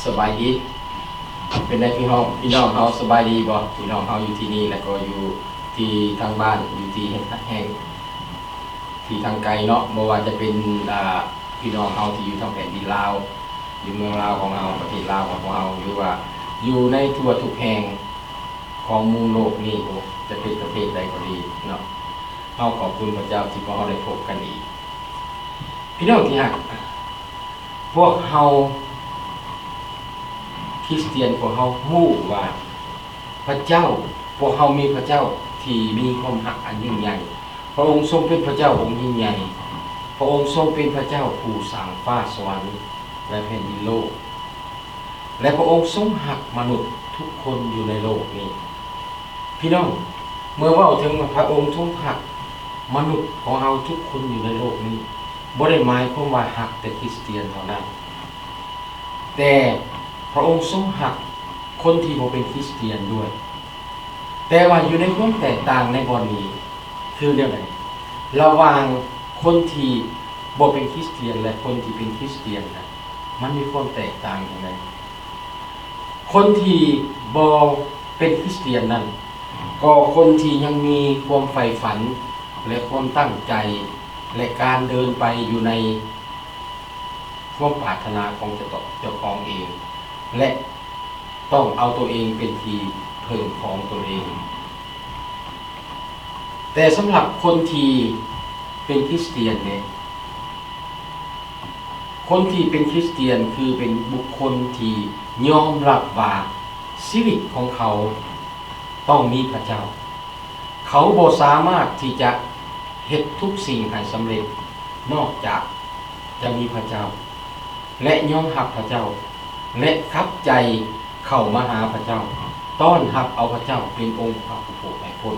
ສະບາຍດີ ເປັນໃດພີ່ນ້ອງ ພີ່ນ້ອງເຮົາສະບາຍດີບໍ່? ພີ່ນ້ອງເຮົາຢູ່ທີ່ນີ້ ແລ້ວກໍຢູ່ທີ່ທາງບ້ານ ຢູ່ທີ່ແຫ່ງ ທີ່ທາງໄກເນາະ ບໍ່ວ່າຈະເປັນ ອ່າ ພີ່ນ້ອງເຮົາທີ່ຢູ່ທາງແຜ່ນດິນລາວ ຢູ່ເມືອງລາວຂອງເຮົາ ປະເທດລາວຂອງພວກເຮົາ ຫຼືວ່າຢູ່ໃນທົ່ວທຸກແຫ່ງຂອງມຸມໂລກນີ້ ໂອ້ ຈະເປັນປະເທດໃດກໍດີເນາະ ເຮົາຂອບຄຸນພະເຈົ້າທີ່ພວກເຮົາໄດ້ພົບກັນອີກ. ພີ່ນ້ອງທີ່ຮັກ, ພວກເຮົາຄຣິສຕຽນ ພວກເຮົາຮູ້ວ່າພະເຈົ້າ, ພວກເຮົາມີພະເຈົ້າທີ່ມີຄວາມຮັກອັນຍິ່ງໃຫຍ່. ພະອົງຊົງເປັນພະເຈົ້າອົງຍິ່ງໃຫຍ່. ພະອົງຊົງເປັນພະເຈົ້າຜູ້ສ້າງຟ້າສະຫວັນ ແລະ ແຜ່ນດິນໂລກ. ແລະ ພະອົງຊົງຮັກມະນຸດທຸກຄົນຢູ່ໃນໂລກນີ້. ພີ່ນ້ອງ, ເມື່ອເວົ້າເຖິງວ່າພະອົງຊົງຮັກມະນຸດຂອງເຮົາທຸກຄົນຢູ່ໃນໂລກນີ້, ບໍ່ໄດ້ໝາຍຄວາມວ່າຮັກແຕ່ຄຣິສຕຽນເທົ່ານັ້ນ, ແຕ່ພະອົງຊົງຮັກຄົນທີ່ບໍ່ເປັນຄຣິສຕຽນດ້ວຍ. ແຕ່ວ່າຢູ່ໃນຄວາມແຕກຕ່າງໃນບ່ອນນີ້ຄືແນວໃດ? ລະຫວ່າງຄົນທີ່ບໍ່ເປັນຄຣິສຕຽນ ແລະ ຄົນທີ່ເປັນຄຣິສຕຽນນະ ມັນມີຄວາມແຕກຕ່າງຈັ່ງໃດ? ຄົນທີ່ບໍ່ເປັນຄຣິສຕຽນນັ້ນ ກໍຄົນທີ່ຍັງມີຄວາມໃຝ່ຝັນ ແລະ ຄວາມຕັ້ງໃຈ ແລະ ການເດີນໄປຢູ່ໃນຄວາມປາດຖະໜາຂອງເຈົ້າ ເຈົ້າຂອງເອງ ແລະ ຕ້ອງເອົາຕົວເອງເປັນທີ່ເພິ່ງຂອງຕົນເອງ. ແຕ່ສຳລັບຄົນທີ່ເປັນຄຣິສຕຽນເດ? ຄົນທີ່ເປັນຄຣິສຕຽນຄືເປັນບຸກຄົນທີ່ຍອມຮັບວ່າຊີວິດຂອງເຂົາຕ້ອງມີພະເຈົ້າ. ເຂົາບໍ່ສາມາດທີ່ຈະເຮັດທຸກສິ່ງໃຫ້ສຳເລັດນອກຈາກຈະມີພະເຈົ້າ ແລະ ຍອມຮັບພະເຈົ້າ ແລະ ກັບໃຈເຂົ້າມາຫາພະເຈົ້າ, ຕ້ອນຮັບເອົາພະເຈົ້າເປັນອົງພະຜູ້ໂຜດໃຫ້ພົ້ນ.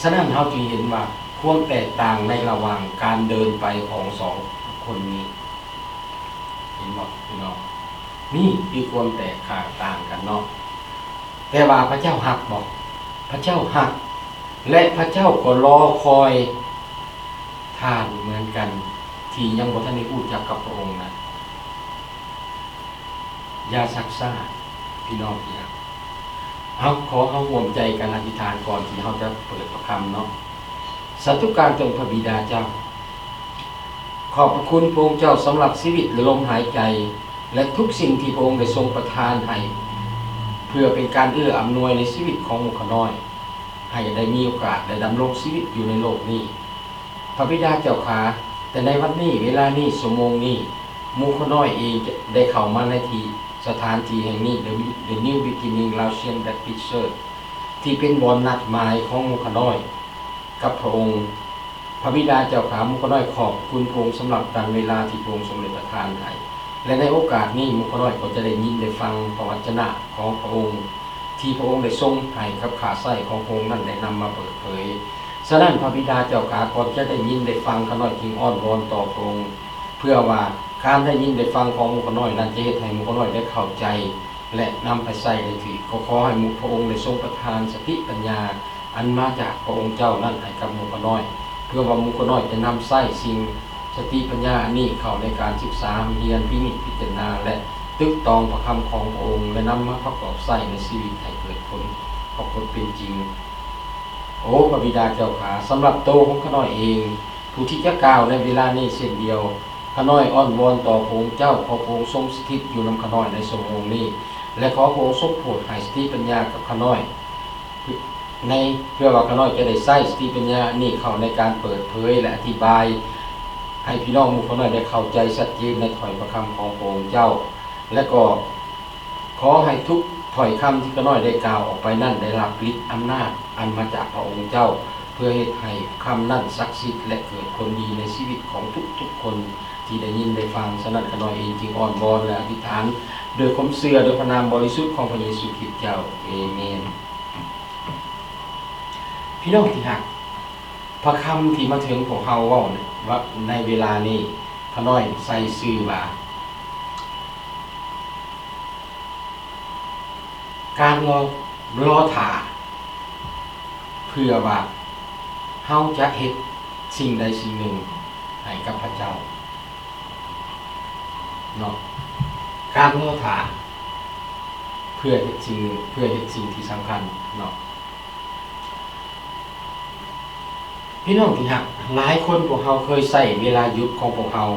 ສະນັ້ນເຮົາຈຶ່ງເຫັນວ່າຄວາມແຕກຕ່າງໃນລະຫວ່າງການເດີນໄປຂອງສອງຄົນນີ້ ເຫັນບໍ່ພີ່ນ້ອງ? ນີ້ຄືຄວາມແຕກຕ່າງກັນເນາະ. ແຕ່ວ່າພະເຈົ້າຮັກບໍ່? ພະເຈົ້າຮັກ ແລະ ພະເຈົ້າກໍລໍຄອຍທ່ານເໝືອນກັນ ທີ່ຍັງບໍ່ທັນໄດ້ຮູ້ຈັກກັບພະອົງນະ. ຢ່າຊັກຊ້າ ພີ່ນ້ອງທີ່ຮັກ. ເຮົາ ຂໍເຮົາຮ່ວມໃຈກັນອະທິຖານກ່ອນທີ່ເຮົາຈະເປີດພະຄຳເນາະ. ສາທຸການຕໍ່ພະບິດາເຈົ້າ, ຂອບພະຄຸນພະອົງເຈົ້າສຳລັບຊີວິດ ແລະ ລົມຫາຍໃຈ ແລະ ທຸກສິ່ງທີ່ພະອົງໄດ້ຊົງປະທານໃຫ້ ເພື່ອເປັນການເອື້ອອຳນວຍໃນຊີວິດຂອງໝູ່ຂ້ານ້ອຍ ໃຫ້ໄດ້ມີໂອກາດ ແລະ ດຳລົງຊີວິດຢູ່ໃນໂລກນີ້. ພະບິດາເຈົ້າຂ້າ, ແຕ່ໃນວັນນີ້, ເວລານີ້, ຊົ່ວໂມງນີ້, ໝູ່ຂ້ານ້ອຍເອງຈະໄດ້ເຂົ້າມາໃນທີ່ ສະຖານທີ່ແຫ່ງນີ້ The New Beginning Laotian Baptist Church ທີ່ເປັນບ່ອນນັດໝາຍຂອງໝູ່ຂ້ານ້ອຍກັບພະອົງ. ພະບິດາເຈົ້າຂ້າ, ໝູ່ຂ້ານ້ອຍຂອບຄຸນພະອົງສຳລັບການເວລາທີ່ພະອົງຊົງໄດ້ປະທານໃຫ້ ແລະ ໃນໂອກາດນີ້ ໝູ່ຂ້ານ້ອຍກໍຈະໄດ້ຍິນໄດ້ຟັງພະວັດຈະນະຂອງພະອົງ ທີ່ພະອົງໄດ້ຊົງໃຫ້ກັບຂ້າໃຊ້ຂອງພະອົງນັ້ນໄດ້ນຳມາເປີດເຜີຍ. ສະນັ້ນ ພະບິດາເຈົ້າຂ້າ, ກ່ອນຈະໄດ້ຍິນໄດ້ຟັງ, ຂ້ານ້ອຍຈຶ່ງອ້ອນວອນຕໍ່ພະອົງ ເພື່ອວ່າການໄດ້ຍິນໄດ້ຟັງຂອງໝູ່ຂ້ານ້ອຍນັ້ນ ຈະເຮັດໃຫ້ໝູ່ຂ້ານ້ອຍໄດ້ເຂົ້າໃຈ ແລະ ນຳໄປໃຊ້ໄດ້ຖືກ. ກໍຂໍໃຫ້ໝູ່ ພະອົງໄດ້ຊົງປະທານສະຕິປັນຍາ ອັນມາຈາກພະອົງເຈົ້ານັ້ນໃຫ້ກັບໝູ່ຂ້ານ້ອຍ, ເພື່ອວ່າໝູ່ຂ້ານ້ອຍຈະນຳໃຊ້ສິ່ງສະຕິປັນຍາອັນນີ້ເຂົ້າໃນການສຶກສາ, ຮຽນ, ພິນິດ, ພິຈາລະນາ ແລະ ຕຶກຕອງພະຄຳຂອງພະອົງ ແລະ ນຳມາປະກອບໃຊ້ໃນຊີວິດໃຫ້ເກີດຜົນປາກົດເປັນຈິງ. ໂອ ພະບິດາເຈົ້າຂ້າ, ສຳລັບໂຕຂອງຂ້ານ້ອຍເອງ ຜູ້ທີ່ຈະກ່າວໃນເວລານີ້ເຊັ່ນດຽວ, ຂ້ານ້ອຍອ້ອນວອນຕໍ່ພະອົງເຈົ້າ, ຂໍພະອົງຊົງສະຖິດຢູ່ນຳຂ້ານ້ອຍໃນຊົ່ວໂມງນີ້ ແລະ ຂໍພະອົງຊົງໂປດໃຫ້ສະຕິປັນຍາກັບຂ້ານ້ອຍ ໃນ ເພື່ອວ່າຂ້ານ້ອຍຈະໄດ້ໃຊ້ສະຕິປັນຍານີ້ເຂົ້າໃນການເປີດເຜີຍ ແລະ ອະທິບາຍໃຫ້ພີ່ນ້ອງໝູ່ຂ້ານ້ອຍໄດ້ເຂົ້າໃຈຊັດເຈນໃນຖ້ອຍພະຄຳຂອງພະອົງເຈົ້າ ແລະ ກໍ ຂໍໃຫ້ທຸກຖ້ອຍຄຳທີ່ຂ້ານ້ອຍໄດ້ກ່າວອອກໄປນັ້ນ ໄດ້ຮັບລິດອຳນາດອັນມາຈາກພະອົງເຈົ້າ ເພື່ອເຮັດໃຫ້ຄຳນັ້ນສັກສິດ ແລະ ເກີດຜົນດີໃນຊີວິດຂອງທຸກໆຄົນທີ່ໄດ້ຍິນໄດ້ຟັງ. ສະນັ້ນ ຂ້ານ້ອຍເອງຈຶ່ງອ້ອນວອນ ແລະ ອະທິຖານດ້ວຍຄວາມເຊື່ອ ດ້ວຍພະນາມບໍລິສຸດຂອງພະເຢຊູຄຣິດເຈົ້າ. ເອເມນ. ພີ່ນ້ອງທີ່ຮັກ, ພະຄຳທີ່ມາເຖິງພວກເຮົາເວົ້າໃນເວລານີ້, ຂ້ານ້ອຍໃສ່ຊື່ວ່າ ການລໍ ລໍຖ້າ ເພື່ອວ່າເຮົາຈະເຮັດສິ່ງໃດສິ່ງໜຶ່ງໃຫ້ກັບພະເຈົ້າເນາະ. ຄ ການລໍຖ້າເພື່ອເຮັດສິ່ງ ເພື່ອເຮັດສິ່ງທີ່ສຳຄັນເນາະ. ພີ່ນ້ອງທີ່ຮັກ, ຫຼາຍຄົນພວກເຮົາເຄີຍໃຊ້ເວລາຢຸດຂອງພວກເຮົາ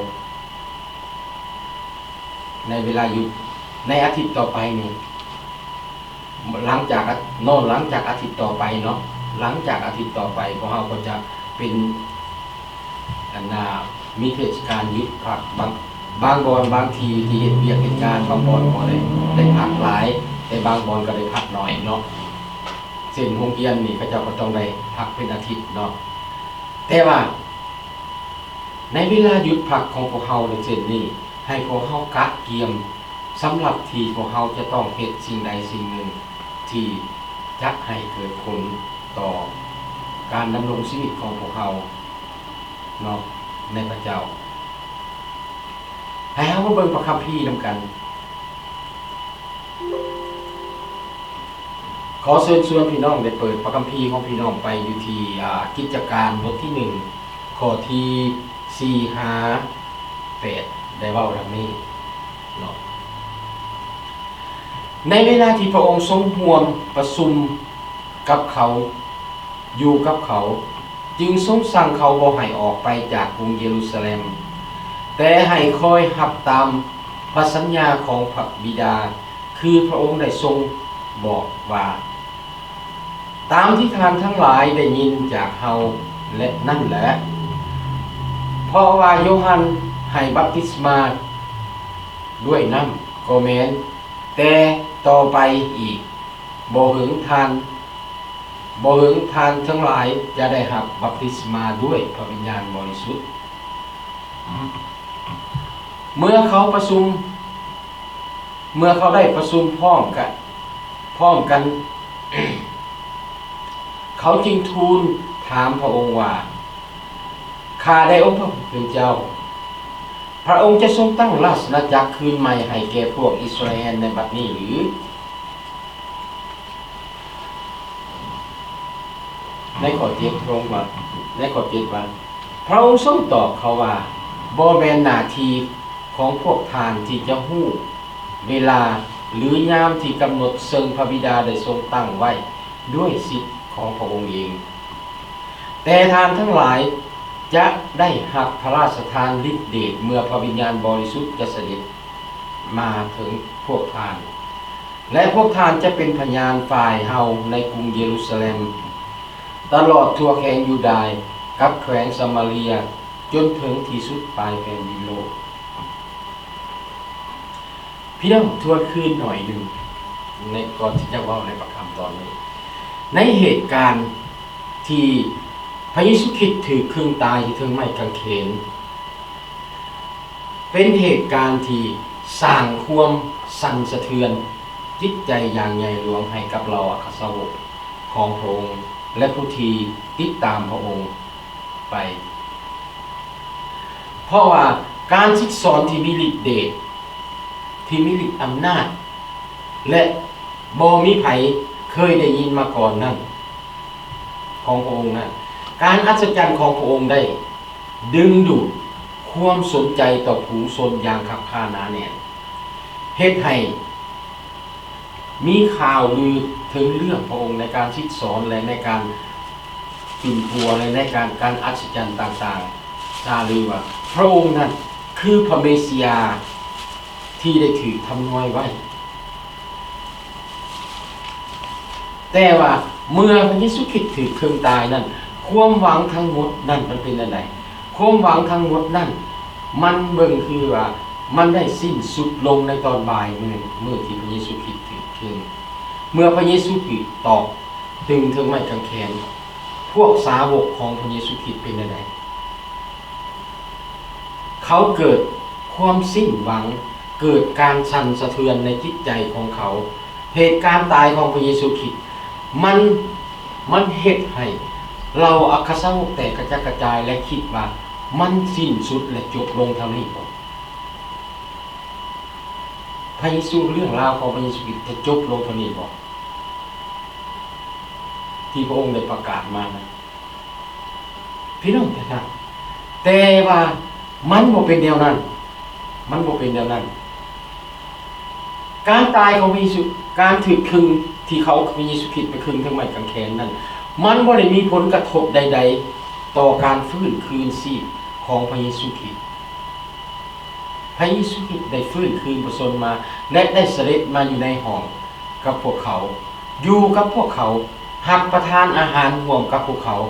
ໃນເວລາຢຸດໃນອາທິດຕໍ່ໄປນີ້ ຫຼັງຈາກ ເນາະ ຫຼັງຈາກອາທິດຕໍ່ໄປເນາະ ຫຼັງຈາກອາທິດຕໍ່ໄປ ພວກເຮົາກໍຈະເປັນ ອັນນ່າ ມີເທດສະການຢຸດພັກ ບາງ ບາງບ່ອນ ບາງທີ່ ທີ່ເຮັດວຽກເຮັດງານ ບາງບ່ອນກໍໄດ້ ໄດ້ພັກຫຼາຍ ແຕ່ບາງບ່ອນກໍໄດ້ພັກໜ້ອຍເນາະ. ເຊັ່ນໂຮງຮຽນນີ້ ເຂົາເຈົ້າກໍຕ້ອງໄດ້ພັກເປັນອາທິດເນາະ. ແຕ່ວ່າໃນເວລາຢຸດພັກຂອງພວກເຮົາເຊັ່ນນີ້ ໃຫ້ພວກເຮົາກະກຽມ ສຳລັບທີ່ພວກເຮົາຈະຕ້ອງເຮັດສິ່ງໃດສິ່ງໜຶ່ງ ທີ່ຈະໃຫ້ເກີດຜົນຕໍ່ການດຳລົງຊີວິດຂອງພວກເຮົາເນາະ ໃນພະເຈົ້າ. ໃຫ້ເຮົາມາເບິ່ງພະຄຳພີນຳກັນ. ຂໍເຊີນຊວນພີ່ນ້ອງໄດ້ເປີດພະຄຳພີຂອງພີ່ນ້ອງໄປຢູ່ທີ່ ອາ ກິດຈະການບົດທີໜຶ່ງ ຂໍ້ທີສີ່ ຫາ ແປດ ໄດ້ເວົ້າດັ່ງນີ້ເນາະ. ໃນເວລາທີ່ພະອົງຊົງຮ່ວມປະຊຸມກັບເຂົາ ຢູ່ກັບເຂົາ, ຈຶ່ງຊົງສັ່ງເຂົາບໍ່ໃຫ້ອອກໄປຈາກກຸງເຢຣູຊາແລັມ, ແຕ່ໃຫ້ຄອຍຮັບຕາມພະສັນຍາຂອງພະບິດາ, ຄືພະອົງໄດ້ຊົງບອກວ່າ, ຕາມທີ່ທ່ານທັງຫຼາຍໄດ້ຍິນຈາກເຮົາແລະ ນັ້ນແຫຼະ, ເພາະວ່າໂຢຮັນໃຫ້ບັບຕິສມາດ້ວຍນ້ຳກໍແມ່ນ, ແຕ່ຕໍ່ໄປອີກບໍ່ເຫິງທ່ານ ບໍ່ເຫິງທ່ານທັງຫຼາຍຈະໄດ້ຮັບບັບຕິສມາດ້ວຍພະວິນຍານບໍລິສຸດ. ເມື່ອເຂົາປະຊຸມ ເມື່ອເຂົາໄດ້ປະຊຸມພ້ອມກັນ ພ້ອມກັນ, ເຂົາຈຶ່ງທູນຖາມພະອົງວ່າ, ຂ້າແດ່ອົງພະຜູ້ເປັນເຈົ້າ, ພະອົງຈະຊົງຕັ້ງລາຊະອານາຈັກຄືນໃໝ່ໃຫ້ແກ່ພວກອິດສະຣາແອນໃນບັດນີ້ຫຼື? ໃນຂໍ້ເຈັດ ພະອົງວ່າ ໃນຂໍ້ເຈັດວ່າ, ພະອົງຊົງຕອບເຂົາວ່າ, ບໍ່ແມ່ນໜ້າທີ່ຂອງພວກທ່ານທີ່ຈະຮູ້ເວລາ ຫຼື ຍາມທີ່ກຳນົດ ເຊິ່ງພະບິດາໄດ້ຊົງຕັ້ງໄວ້ດ້ວຍສິດຂອງພະອົງເອງ, ແຕ່ທ່ານທັງຫຼາຍຈະໄດ້ຮັບພະລາຊະທານລິດເດດ ເມື່ອພະວິນຍານບໍລິສຸດຈະສະເດັດມາເຖິງພວກທ່ານ. ແລະ ພວກທ່ານຈະເປັນພະຍານຝ່າຍເຮົາໃນກຸງເຢຣູຊາແລັມ, ຕະຫຼອດທົ່ວແຂວງຢູດາ ກັບແຂວງສະມາເຣຍ, ຈົນເຖິງທີ່ສຸດປາຍແຜ່ນດິນໂລກ. ພີ່ນ້ອງ ທວນຄືນໜ້ອຍໜຶ່ງ ໃນ ກ່ອນທີ່ຈະເວົ້າໃນພະຄຳຕອນນີ້, ໃນເຫດການທີ່ພະເຢຊູຄຣິດຖືກເຄິ່ງຕາຍຢູ່ເທິງໄມ້ກາງເຂນ, ເປັນເຫດການທີ່ສ້າງຄວາມສັ່ນສະເທືອນຈິດໃຈຢ່າງໃຫຍ່ຫຼວງໃຫ້ກັບເຫຼົ່າອັກຄະສາວົກຂອງພະອົງ ແລະ ຜູ້ທີ່ຕິດຕາມພະອົງໄປ. ເພາະວ່າການສິດສອນທີ່ມີລິດເດດ, ທີ່ມີລິດອຳນາດ ແລະ ບໍ່ມີໃຜເຄີຍໄດ້ຍິນມາກ່ອນນັ້ນ ຂອງພະອົງນັ້ນ, ການອັດສະຈັນຂອງພະອົງໄດ້ ດຶງດູດຄວາມສົນໃຈຕໍ່ຝູງຊົນຢ່າງຄັບຄາໜາແໜ້ນ, ເຮັດໃຫ້ມີຂ່າວລືເຖິງເລື່ອງພະອົງໃນການສິດສອນ ແລະ ໃນການປິ່ນປົວ ແລະ ໃນການ ການອັດສະຈັນຕ່າງໆ, ຈາລືວ່າພະອົງນັ້ນຄືພະເມຊີຢາທີ່ໄດ້ຖືກທຳນາຍໄວ້. ແຕ່ວ່າເມື່ອພະເຢຊູຄຣິດຖືກເຄິ່ງຕາຍນັ້ນ, ຄວາມຫວັງທັງໝົດນັ້ນມັນເປັນແນວໃດ? ຄວາມຫວັງທັງໝົດນັ້ນ ມັນເບິ່ງຄືວ່າມັນໄດ້ສິ້ນສຸດລົງໃນຕອນບ່າຍມື້, ມື້ທີ່ພະເຢຊູຄຣິດຖືກເຄິ່ງ, ເມື່ອພະເຢຊູຄຣິດຕອກຕຶງເທິງໄມ້ກາງແຂນ, ພວກສາວົກຂອງພະເຢຊູຄຣິດເປັນແນວໃດ? ເຂົາເກີດຄວາມສິ້ນຫວັງ, ເກີດການສັ່ນສະເທືອນໃນຈິດໃຈຂອງເຂົາ. ເຫດການຕາຍຂອງພະເຢຊູຄຣິດ ມັນ, ມັນເຮັດໃຫ້ເຫຼົ່າອັກຄະສາວົກແຕກກະຈັດກະຈາຍ ແລະ ຄິດວ່າມັນສິ້ນສຸດ ແລະ ຈົບລົງເທົ່ານີ້ບໍ? ພະເຢຊູ, ເລື່ອງລາວຂອງພະເຢຊູຄຣິດຈະຈົບລົງເທົ່ານີ້ບໍ? ທີ່ພະອົງໄດ້ປະກາດມານະ. ພີ່ນ້ອງທີ່ຮັກ, ແຕ່ວ່າມັນບໍ່ເປັນແນວນັ້ນ, ມັນບໍ່ເປັນແນວນັ້ນ. ການຕາຍຂອງພະເຢຊູ, ການຖືກຄຶງ ທີ່ເຂົາ ພະເຢຊູຄຣິດໄປຄຶງເທິງໄມ້ກາງແຂນນັ້ນ ມັນບໍ່ໄດ້ມີຜົນກະທົບໃດໆຕໍ່ການຟື້ນຄືນຊີບຂອງພະເຢຊູຄຣິດ. ພະເຢຊູຄຣິດໄດ້ຟື້ນຄືນພະຊົນມາ ແລະ ໄດ້ສະເດັດມາຢູ່ໃນຫ້ອງກັບພວກເຂົາ, ຢູ່ກັບພວກເຂົາ, ຮັບປະທານອາຫານຮ່ວມກັບພວກເຂົາ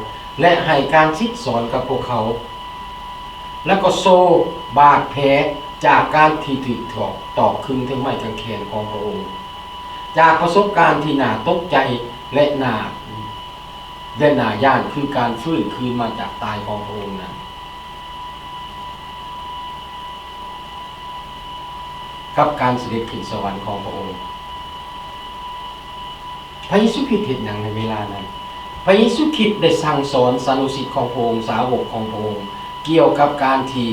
ແລະ ໃຫ້ການສິດສອນກັບພວກເຂົາ. ແລ້ວກໍໂຊບາດແຜຈາກການທີ່ຖືກຖອກຕອກຄຶງເທິງໄມ້ກາງແຂນຂອງພະອົງ, ຈາກປະສົບການທີ່ໜ້າຕົກໃຈ ແລະ ໜ້າ ແລະ ໜ້າຢ້ານ ຄືການຟື້ນຄືນມາຈາກຕາຍຂອງພະອົງນັ້ນ ກັບການສະເດັດຂຶ້ນສະຫວັນຂອງພະອົງ. ພະເຢຊູຄຣິດເຮັດຫຍັງໃນເວລານັ້ນ? ພະເຢຊູຄຣິດໄດ້ສັ່ງສອນສານຸສິດຂອງພະອົງ, ສາວົກຂອງພະອົງ, ກ່ຽວກັບການທີ່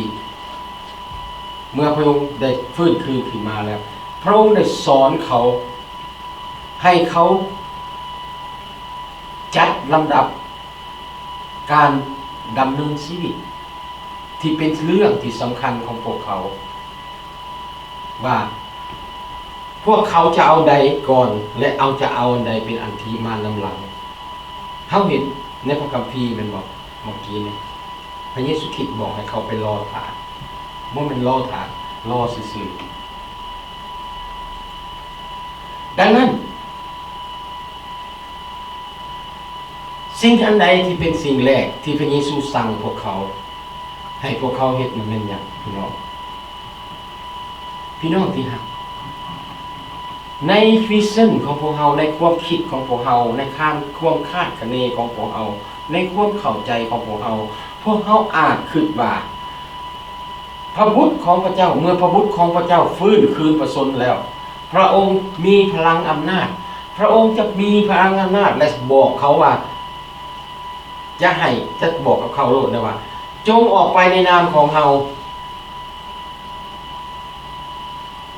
ເມື່ອພະອົງໄດ້ຟື້ນຄືນຂຶ້ນມາແລ້ວ, ພະອົງໄດ້ສອນເຂົາ ໃຫ້ເຂົາຈັດລຳດັບການດຳເນີນຊີວິດ ທີ່ເປັນເລື່ອງທີ່ສຳຄັນຂອງພວກເຂົາ ວ່າພວກເຂົາຈະເອົາໃດກ່ອນ ແລະ ເອົາ ຈະເອົາອັນໃດເປັນອັນທີມານຳຫຼັງ. ເຮົາເຫັນໃນພະຄຳພີແມ່ນບໍ່? ເມື່ອກີ້ນີ້ ພະເຢຊູຄຣິດບອກໃຫ້ເຂົາໄປລໍຖ້າ, ບໍ່ແມ່ນລໍຖ້າ, ລໍຊື່ໆ. ດັ່ງນັ້ນ, ສິ່ງອັນໃດທີ່ເປັນສິ່ງແລກທີ່ພະເຢຊູສັ່ງພວກເຂົາ ໃຫ້ພວກເຂົາເຮັດນັ້ນແມ່ນຫຍັງ ພີ່ນ້ອງ? ພີ່ນ້ອງທີ່ຮັກ, ໃນວິຊັນຂອງພວກເຮົາ, ໃນຄວາມຄິດຂອງພວກເຮົາ, ໃນຄານ ຄວາມຄາດຄະເນຂອງພວກເຮົາ, ໃນຄວາມເຂົ້າໃຈຂອງພວກເຮົາ, ພວກເຮົາອາດຄິດວ່າ ພະບຸດຂອງພະເຈົ້າ, ເມື່ອພະບຸດຂອງພະເຈົ້າຟື້ນຄືນພະຊົນແລ້ວ, ພະອົງມີພະລັງອຳນາດ, ພະອົງຈະມີພະລັງອຳນາດ ແລະ ບອກເຂົາວ່າ ຈະໃຫ້, ຈະບອກກັບເຂົາໂລດນະວ່າ, ຈົ່ງອອກໄປໃນນາມຂອງເຮົາ.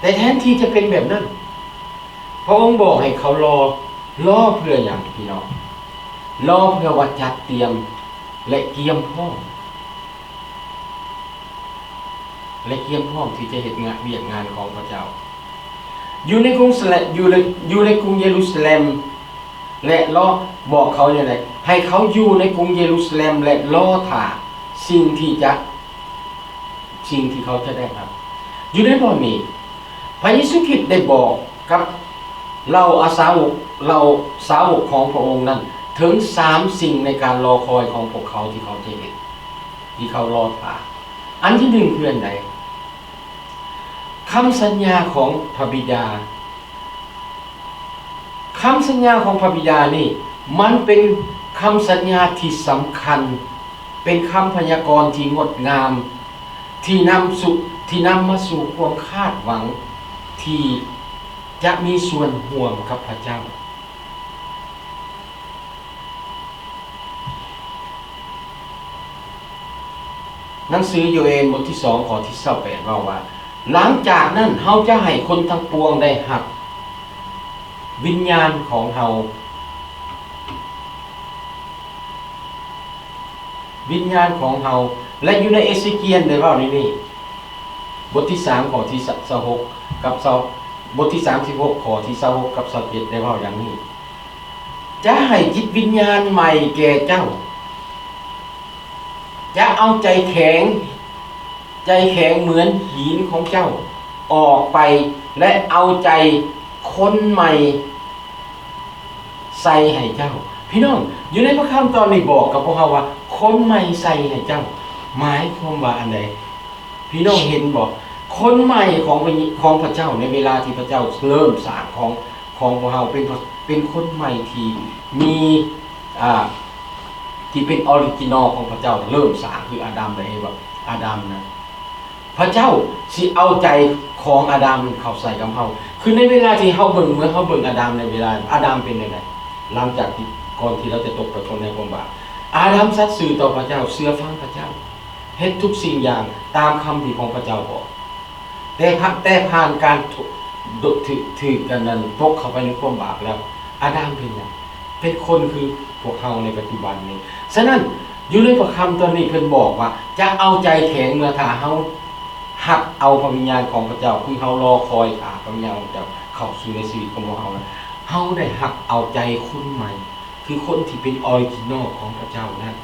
ແຕ່ແທນທີ່ຈະເປັນແບບນັ້ນ, ພະອົງບອກໃຫ້ເຂົາລໍ, ລໍເພື່ອຫຍັງ ພີ່ນ້ອງ? ລໍເພື່ອວ່າຈັດຕຽມ ແລະ ກຽມພ້ອມ ແລະ ກຽມພ້ອມທີ່ຈະເຮັດງານ, ວຽກງານຂອງພະເຈົ້າ ຢູ່ໃນກຸງສະແລ, ຢູ່ໃນ, ຢູ່ໃນກຸງເຢຣູຊາແລັມ ແລະ ລໍ, ບອກເຂົາຢ່າງໃດ? ໃຫ້ເຂົາຢູ່ໃນກຸງເຢຣູຊາແລັມ ແລະ ລໍຖ້າສິ່ງທີ່ຈະ, ສິ່ງທີ່ເຂົາຈະໄດ້ຮັບ. ຢູ່ໃນບ່ອນນີ້ ພະເຢຊູຄຣິດໄດ້ບອກກັບເຫຼົ່າອາສາວົກ, ເຫຼົ່າສາວົກຂອງພະອົງນັ້ນ ເຖິງສາມສິ່ງໃນການລໍຄອຍຂອງພວກເຂົາທີ່ເຂົາຈະເຮັດ, ທີ່ເຂົາລໍຖ້າ. ອັນທີໜຶ່ງຄືອັນໃດ? ຄຳສັນຍາຂອງພະບິດາ. ຄຳສັນຍາຂອງພະບິດານີ້ ມັນເປັນຄຳສັນຍາທີ່ສຳຄັນ, ເປັນຄຳພະຍາກອນທີ່ງົດງາມ, ທີ່ນຳສູ່, ທີ່ນຳມາສູ່ຄວາມຄາດຫວັງທີ່ຈະມີສ່ວນຮ່ວມກັບພະເຈົ້າ. ໜັງສືໂຢເອນບົດທີສອງ ຂໍ້ທີຊາວແປດ ເວົ້າວ່າ, ຫຼັງຈາກນັ້ນເຮົາຈະໃຫ້ຄົນທັງປວງໄດ້ຮັບວິນຍານຂອງເຮົາ, ວິນຍານຂອງເຮົາ. ແລະ ຢູ່ໃນເອເຊກຽນໄດ້ເວົ້າໃນນີ້, ບົດທີສາມ ຂໍ້ທີຊາວຫົກກັບຊາວ, ບົດທີສາມສິບຫົກ ຂໍ້ທີຊາວຫົກກັບຊາວເຈັດ ໄດ້ເວົ້າຢ່າງນີ້, ຈະໃຫ້ຈິດວິນຍານໃໝ່ແກ່ເຈົ້າ, ຈະເອົາໃຈແຂງ, ໃຈແຂງເໝືອນຫີນຂອງເຈົ້າອອກໄປ ແລະ ເອົາໃຈຄົນໃໝ່ໃສ່ໃຫ້ເຈົ້າ. ພີ່ນ້ອງ, ຢູ່ໃນພະຄຳຕອນນີ້ບອກກັບພວກເຮົາວ່າ ຄົນໃໝ່ໃສ່ໃຫ້ເຈົ້າ ໝາຍຄວາມວ່າອັນໃດ? ພີ່ນ້ອງເຫັນບໍ່? ຄົນໃໝ່ຂອງພະ, ຂອງພະເຈົ້າ ໃນເວລາທີ່ພະເຈົ້າເລີ່ມສ້າງຂອງ, ຂອງພວກເຮົາ ເປັນ, ເປັນຄົນໃໝ່ທີ່ມີ, ອ່າ, ທີ່ເປັນອໍຣິຈິນໍຂອງພະເຈົ້າເລີ່ມສ້າງ ຄືອາດຳ ແລະ ເອວາ. ອາດຳນະ, ພະເຈົ້າຊິເອົາໃຈຂອງອາດຳເຂົ້າໃສ່ກັບເຮົາ. ຄືໃນເວລາທີ່ເຮົາເບິ່ງ, ເມື່ອເຮົາເບິ່ງອາດຳໃນເວລາ, ອາດຳເປັນຈັ່ງໃດ? ຫຼັງຈາກທີ່, ກ່ອນທີ່ລາວຈະຕົກໄປຄົນໃນຄວາມບາບ, ອາດຳສັດຊື່ຕໍ່ພະເຈົ້າ, ເຊື່ອຟັງພະເຈົ້າ, ເຮັດທຸກສິ່ງຢ່າງຕາມຄຳທີ່ຂອງພະເຈົ້າບອກ. ແຕ່, ແຕ່ຜ່ານການຖືກ, ຖືກ, ຖືກອັນນັ້ນ ຕົກເຂົ້າໄປໃນຄວາມບາບແລ້ວ, ອາດຳເປັນຫຍັງ? ເປັນຄົນຄືພວກເຮົາໃນປັດຈຸບັນນີ້. ສະນັ້ນ, ຢູ່ໃນພະຄຳຕອນນີ້ເພິ່ນບອກວ່າ ຈະເອົາໃຈແຂງເມື່ອຖ້າເຮົາຮັບເອົາພະວິນຍານຂອງພະເຈົ້າ, ຄືເຮົາລໍຄອຍຖ້າພະວິນຍານຂອງພະເຈົ້າ ເຂົ້າສູ່ໃນຊີວິດຂອງພວກເຮົານະ, ເຮົາໄດ້ຮັບເອົາໃຈຄົນໃໝ່ ຄືຄົນທີ່ເປັນອໍຣິຈິນອລຂອງພະເຈົ້ານັ້ນ.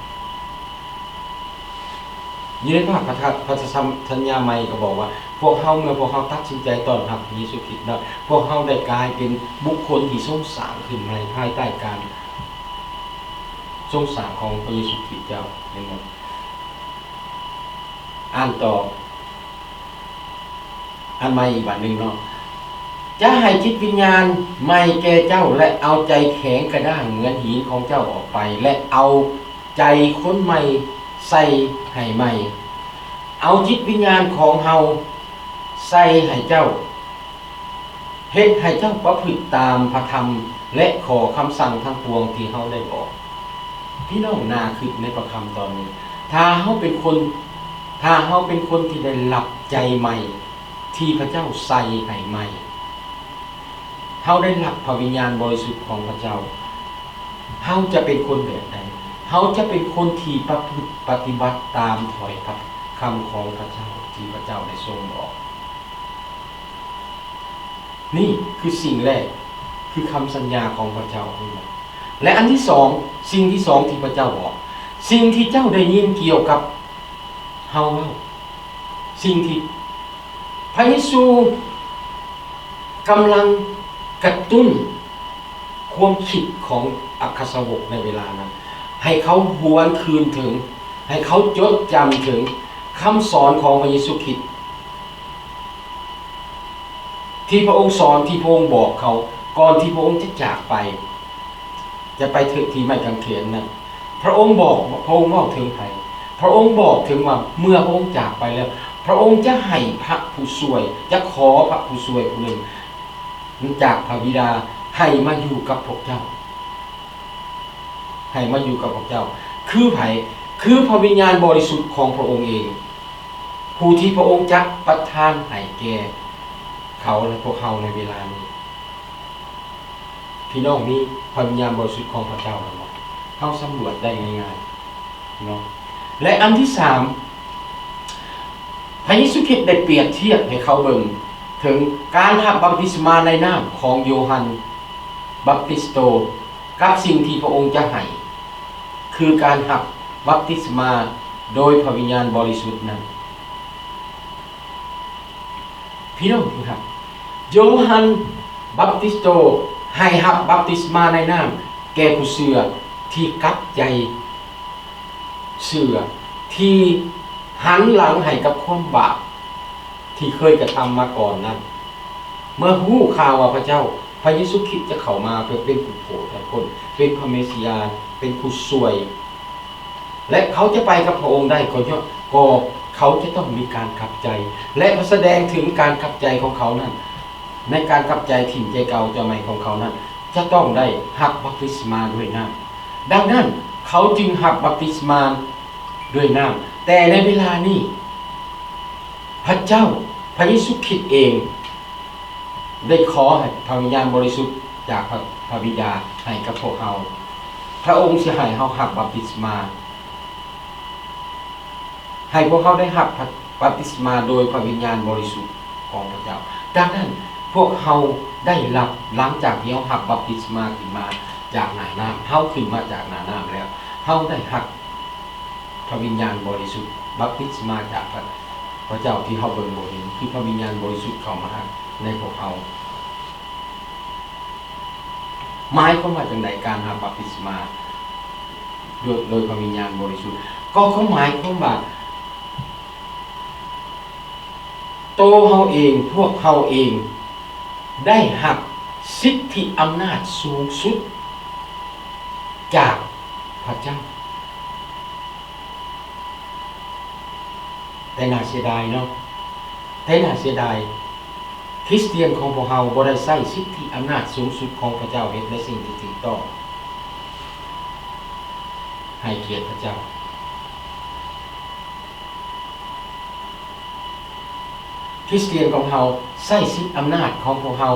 ຢູ່ໃນພາກພັນທະ ພັນທະສັນຍາໃໝ່ກໍບອກວ່າ ພວກເຮົາ ເມື່ອພວກເຮົາຕັດສິນໃຈຕ້ອນຮັບພະເຢຊູຄຣິດແລ້ວ ພວກເຮົາໄດ້ກາຍເປັນບຸກຄົນທີ່ຊົງສ້າງຂຶ້ນໃໝ່ ພາຍໃຕ້ການຊົງສ້າງຂອງພະເຢຊູຄຣິດເຈົ້າ. ເຫັນບໍ່? ອ່ານຕໍ່ ອັນໃໝ່ອີກບາດໜຶ່ງເນາະ. ຈະໃຫ້ຈິດວິນຍານໃໝ່ແກ່ເຈົ້າ ແລະ ເອົາໃຈແຂງກະດ້າງເໝືອນຫີນຂອງເຈົ້າອອກໄປ ແລະ ເອົາໃຈຄົນໃໝ່ໃສ່ໃຫ້ໃໝ່. ເອົາຈິດວິນຍານຂອງເຮົາໃສ່ໃຫ້ເຈົ້າ. ເຮັດໃຫ້ເຈົ້າປະພຶດຕາມພະທຳ ແລະ ຂໍ້ຄຳສັ່ງທັງປວງທີ່ເຮົາໄດ້ບອກ. ພີ່ນ້ອງໜ້າຄິດໃນພະຄຳຕອນນີ້. ຖ້າເຮົາເປັນຄົນ ຖ້າເຮົາເປັນຄົນທີ່ໄດ້ຮັບໃຈໃໝ່ ທີ່ພະເຈົ້າໃສ່ໃຫ້ໃໝ່, ເຮົາໄດ້ຮັບພະວິນຍານບໍລິສຸດຂອງພະເຈົ້າ, ເຮົາຈະເປັນຄົນແບບໃດ? ເຮົາຈະເປັນຄົນທີ່ປະພຶດປະຕິບັດຕາມຖ້ອຍຄຳຂອງພະເຈົ້າທີ່ພະເຈົ້າໄດ້ຊົງບອກ. ນີ້ຄືສິ່ງແລກ, ຄືຄຳສັນຍາຂອງພະເຈົ້າ. ແລະ ອັນທີສອງ, ສິ່ງທີສອງທີ່ພະເຈົ້າບອກ, ສິ່ງທີ່ເຈົ້າໄດ້ຍິນກ່ຽວກັບເຮົາເວົ້າ, ສິ່ງທີ່ພະເຢຊູກຳລັງກະຕຸ້ນຄວາມຄິດຂອງອັກຄະສາວົກໃນເວລານັ້ນ, ໃຫ້ເຂົາຫວນຄືນເຖິງ, ໃຫ້ເຂົາຈົດຈຳເຖິງຄຳສອນຂອງພະເຢຊູຄຣິດ ທີ່ພະອົງສອນ, ທີ່ພະອົງບອກເຂົາ ກ່ອນທີ່ພະອົງຈະຈາກໄປ, ຈະໄປເຖິງທີ່ໄມ້ກາງເຂນນັ້ນ. ພະອົງບອກ, ພະອົງເວົ້າເຖິງໃຜ? ພະອົງບອກເຖິງວ່າ ເມື່ອພະອົງຈາກໄປແລ້ວ, ພະອົງຈະໃຫ້ພະຜູ້ຊ່ວຍ, ຈະຂໍພະຜູ້ຊ່ວຍຜູ້ໜຶ່ງຈາກພະບິດາ ໃຫ້ມາຢູ່ກັບພວກເຈົ້າ, ໃຫ້ມາຢູ່ກັບພວກເຈົ້າ. ຄືໃຜ? ຄືພະວິນຍານບໍລິສຸດຂອງພະອົງເອງ. ຜູ້ທີ່ພະອົງຈະປະທານໃຫ້ແກ່ເຂົາ ແລະ ພວກເຮົາໃນເວລານີ້. ພີ່ນ້ອງມີພະວິນຍານບໍລິສຸດຂອງພະເຈົ້າແລ້ວບໍ່? ເຮົາສຳຫຼວດໄດ້ງ່າຍໆເນາະ. ແລະ ອັນທີສາມ, ພະເຢຊູຄຣິດໄດ້ປຽບທຽບໃຫ້ເຂົາເບິ່ງເຖິງການຮັບບັບຕິສມາໃນນາມຂອງໂຢຮັນບັບຕິສໂຕ ກັບສິ່ງທີ່ພະອົງຈະໃຫ້ ຄືການຮັບບັບຕິສມາໂດຍພະວິນຍານບໍລິສຸດນັ້ນ. ພີ່ນ້ອງທີ່ຮັກ, ໂຢຮັນບັບຕິສໂຕໃຫ້ຮັບບັບຕິສມາໃນນ້ຳແກ່ຜູ້ເຊື່ອທີ່ກັບໃຈເຊື່ອ, ທີ່ຫັນຫຼັງໃຫ້ກັບຄວາມບາບທີ່ເຄີຍກະທຳມາກ່ອນນັ້ນ. ເມື່ອຮູ້ຂ່າວວ່າພະເຈົ້າ, ພະເຢຊູຄຣິດຈະເຂົ້າມາເພື່ອເປັນຜູ້ໂຜດໃຫ້ຄົນ, ເປັນພະເມຊິອາ, ເປັນຜູ້ຊ່ວຍ, ແລະ ເຂົາຈະໄປກັບພະອົງໄດ້ກໍຍ້ອນ, ກໍເຂົາຈະຕ້ອງມີການກັບໃຈ ແລະ ສະແດງເຖິງການກັບໃຈຂອງເຂົານັ້ນ, ໃນການກັບໃຈ, ຖິ້ມໃຈເກົ່າ, ໃຈໃໝ່ຂອງເຂົານັ້ນ, ຈະຕ້ອງໄດ້ຮັບບັບຕິສມາດ້ວຍນ້ຳ. ດັ່ງນັ້ນ, ເຂົາຈຶ່ງຮັບບັບຕິສມາດ້ວຍນ້ຳ. ແຕ່ໃນເວລານີ້, ພະເຈົ້າ, ພະເຢຊູຄຣິດເອງ ໄດ້ຂໍໃຫ້ພະວິນຍານບໍລິສຸດຈາກພະ, ພະບິດາໃຫ້ກັບພວກເຮົາ. ພະອົງຊິໃຫ້ເຮົາຮັບບັບຕິສມາ, ໃຫ້ພວກເຮົາໄດ້ຮັບພະ, ບັບຕິສມາໂດຍພະວິນຍານບໍລິສຸດຂອງພະເຈົ້າ. ດັ່ງນັ້ນ, ພວກເຮົາໄດ້ຮັບ, ຫຼັງຈາກທີ່ເຮົາຮັບບັບຕິສມາຂຶ້ນມາຈາກໜ້ານ້ຳ, ເຮົາຂຶ້ນມາຈາກໜ້ານ້ຳແລ້ວ, ເຮົາໄດ້ຮັບ ພະວິນຍານບໍລິສຸດ, ບັບຕິສມາຈາກພະ, ພະເຈົ້າທີ່ເຮົາເບິ່ງບໍ່ເຫັນ, ຄືພະວິນຍານບໍລິສຸດເຂົ້າມາໃນພວກເຮົາ. ໝາຍຄວາມວ່າຈັ່ງໃດ ການຮັບບັບຕິສມາໂດຍ, ໂດຍພະວິນຍານບໍລິສຸດ? ກໍຄວາມໝາຍຄວາມວ່າ ໂຕເຮົາເອງ, ພວກເຮົາເອງ ໄດ້ຮັບສິດທິອຳນາດສູງສຸດຈາກພະເຈົ້າ. ແຕ່ໜ້າເສຍດາຍເນາະ, ແຕ່ໜ້າເສຍດາຍ, ຄຣິສຕຽນຂອງພວກເຮົາບໍ່ໄດ້ໃຊ້ສິດທິອຳນາດສູງສຸດຂອງພະເຈົ້າເຮັດໃນສິ່ງທີ່ຖືກຕ້ອງ, ໃຫ້ກຽດພະເຈົ້າ. ຄຣິສຕຽນຂອງເຮົາໃຊ້ສິດອຳນາດຂອງພວກເຮົາ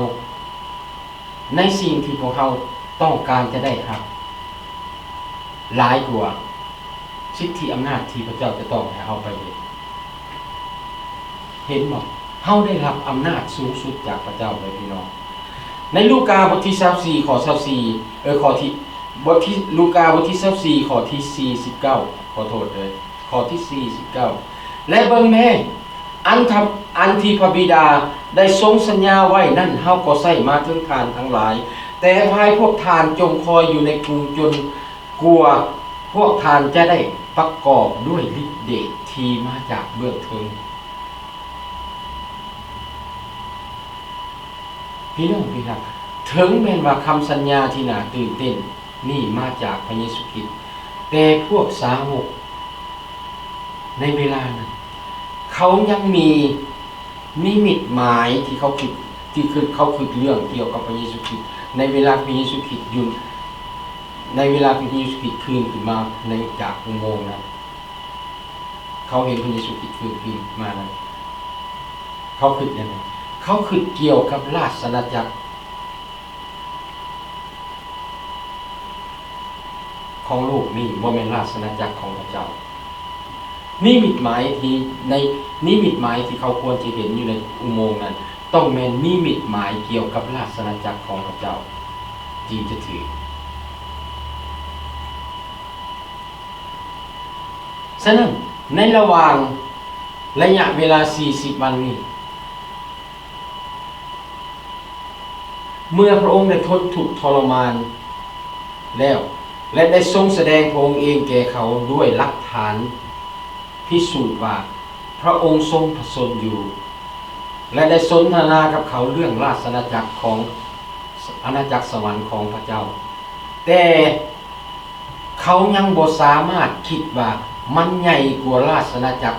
ໃນສິ່ງທີ່ພວກເຮົາຕ້ອງການຈະໄດ້ຮັບ ຫຼາຍກວ່າສິດທິອຳນາດທີ່ພະເຈົ້າຈະຕ້ອງໃຫ້ເຮົາໄປເຮັດ. ເຫັນບໍ່? ເຮົາໄດ້ຮັບອຳນາດສູງສຸດຈາກພະເຈົ້າເລີຍ, ພີ່ນ້ອງ. ໃນລູກາບົດທີຊາວສີ່ ຂໍ້ຊາວສີ່ ເອີ ຂໍ້ທີ່ ບົດທີ ລູກາບົດທີຊາວສີ່ ຂໍ້ທີສີ່ສິບເກົ້າ ຂໍໂທດເດີ ຂໍ້ທີສີ່ສິບເກົ້າ ແລະ ເບິ່ງແມ້ ອັນທະ ອັນທີ່ພະບິດາໄດ້ຊົງສັນຍາໄວ້ນັ້ນ ເຮົາກໍໃຊ້ມາເຖິງທ່ານທັງຫຼາຍ, ແຕ່ພາຍພວກທ່ານຈົ່ງຄອຍຢູ່ໃນກຸງ ຈົນກວ່າພວກທ່ານຈະໄດ້ປະກອບດ້ວຍລິດເດດທີ່ມາຈາກເບື້ອງເທິງ. ພີ່ນ້ອງທີ່ຮັກ, ເຖິງແມ່ນວ່າຄຳສັນຍາທີ່ໜ້າຕື່ນເຕັ້ນນີ້ມາຈາກພະເຢຊູຄຣິດ, ແຕ່ພວກສາວົກໃນເວລານັ້ນ ເຂົາຍັງມີນິມິດໝາຍທີ່ເຂົາຄິດ, ທີ່ຄິດ, ເຂົາຄິດເລື່ອງກ່ຽວກັບພະເຢຊູຄຣິດ ໃນເວລາພະເຢຊູຄຣິດຢູ່, ໃນເວລາພະເຢຊູຄຣິດຄືນຂຶ້ນມາໃນ ຈາກອຸໂມງນັ້ນ. ເຂົາເຫັນພະເຢຊູຄຣິດຟື້ນຄືນມານັ້ນ ເຂົາຄິດແນວໃດ? ເຂົາຄິດກ່ຽວກັບລາຊະອານາຈັກຂອງໂລກນີ້, ບໍ່ແມ່ນລາຊະອານາຈັກຂອງພະເຈົ້າ. ນິມິດໝາຍທີ່ ໃນນິມິດໝາຍທີ່ເຂົາຄວນຈະເຫັນຢູ່ໃນອຸໂມງນັ້ນ ຕ້ອງແມ່ນນິມິດໝາຍກ່ຽວກັບລາຊະອານາຈັກຂອງພະເຈົ້າ ຈຶ່ງຈະຖືກ. ສະນັ້ນ, ໃນລະຫວ່າງໄລຍະເວລາສີ່ສິບວັນນີ້, ເມື່ອພະອົງໄດ້ທົນທຸກທໍລະມານແລ້ວ ແລະ ໄດ້ຊົງສະແດງພະອົງເອງແກ່ເຂົາດ້ວຍຫຼັກຖານພິສູດວ່າພະອົງຊົງພະຊົນຢູ່ ແລະ ໄດ້ສົນທະນາກັບເຂົາເລື່ອງລາຊະອານາຈັກຂອງ ອານາຈັກສະຫວັນຂອງພະເຈົ້າ, ແຕ່ ເຂົາຍັງບໍ່ສາມາດຄິດວ່າມັນໃຫຍ່ກວ່າລາຊະອານາຈັກ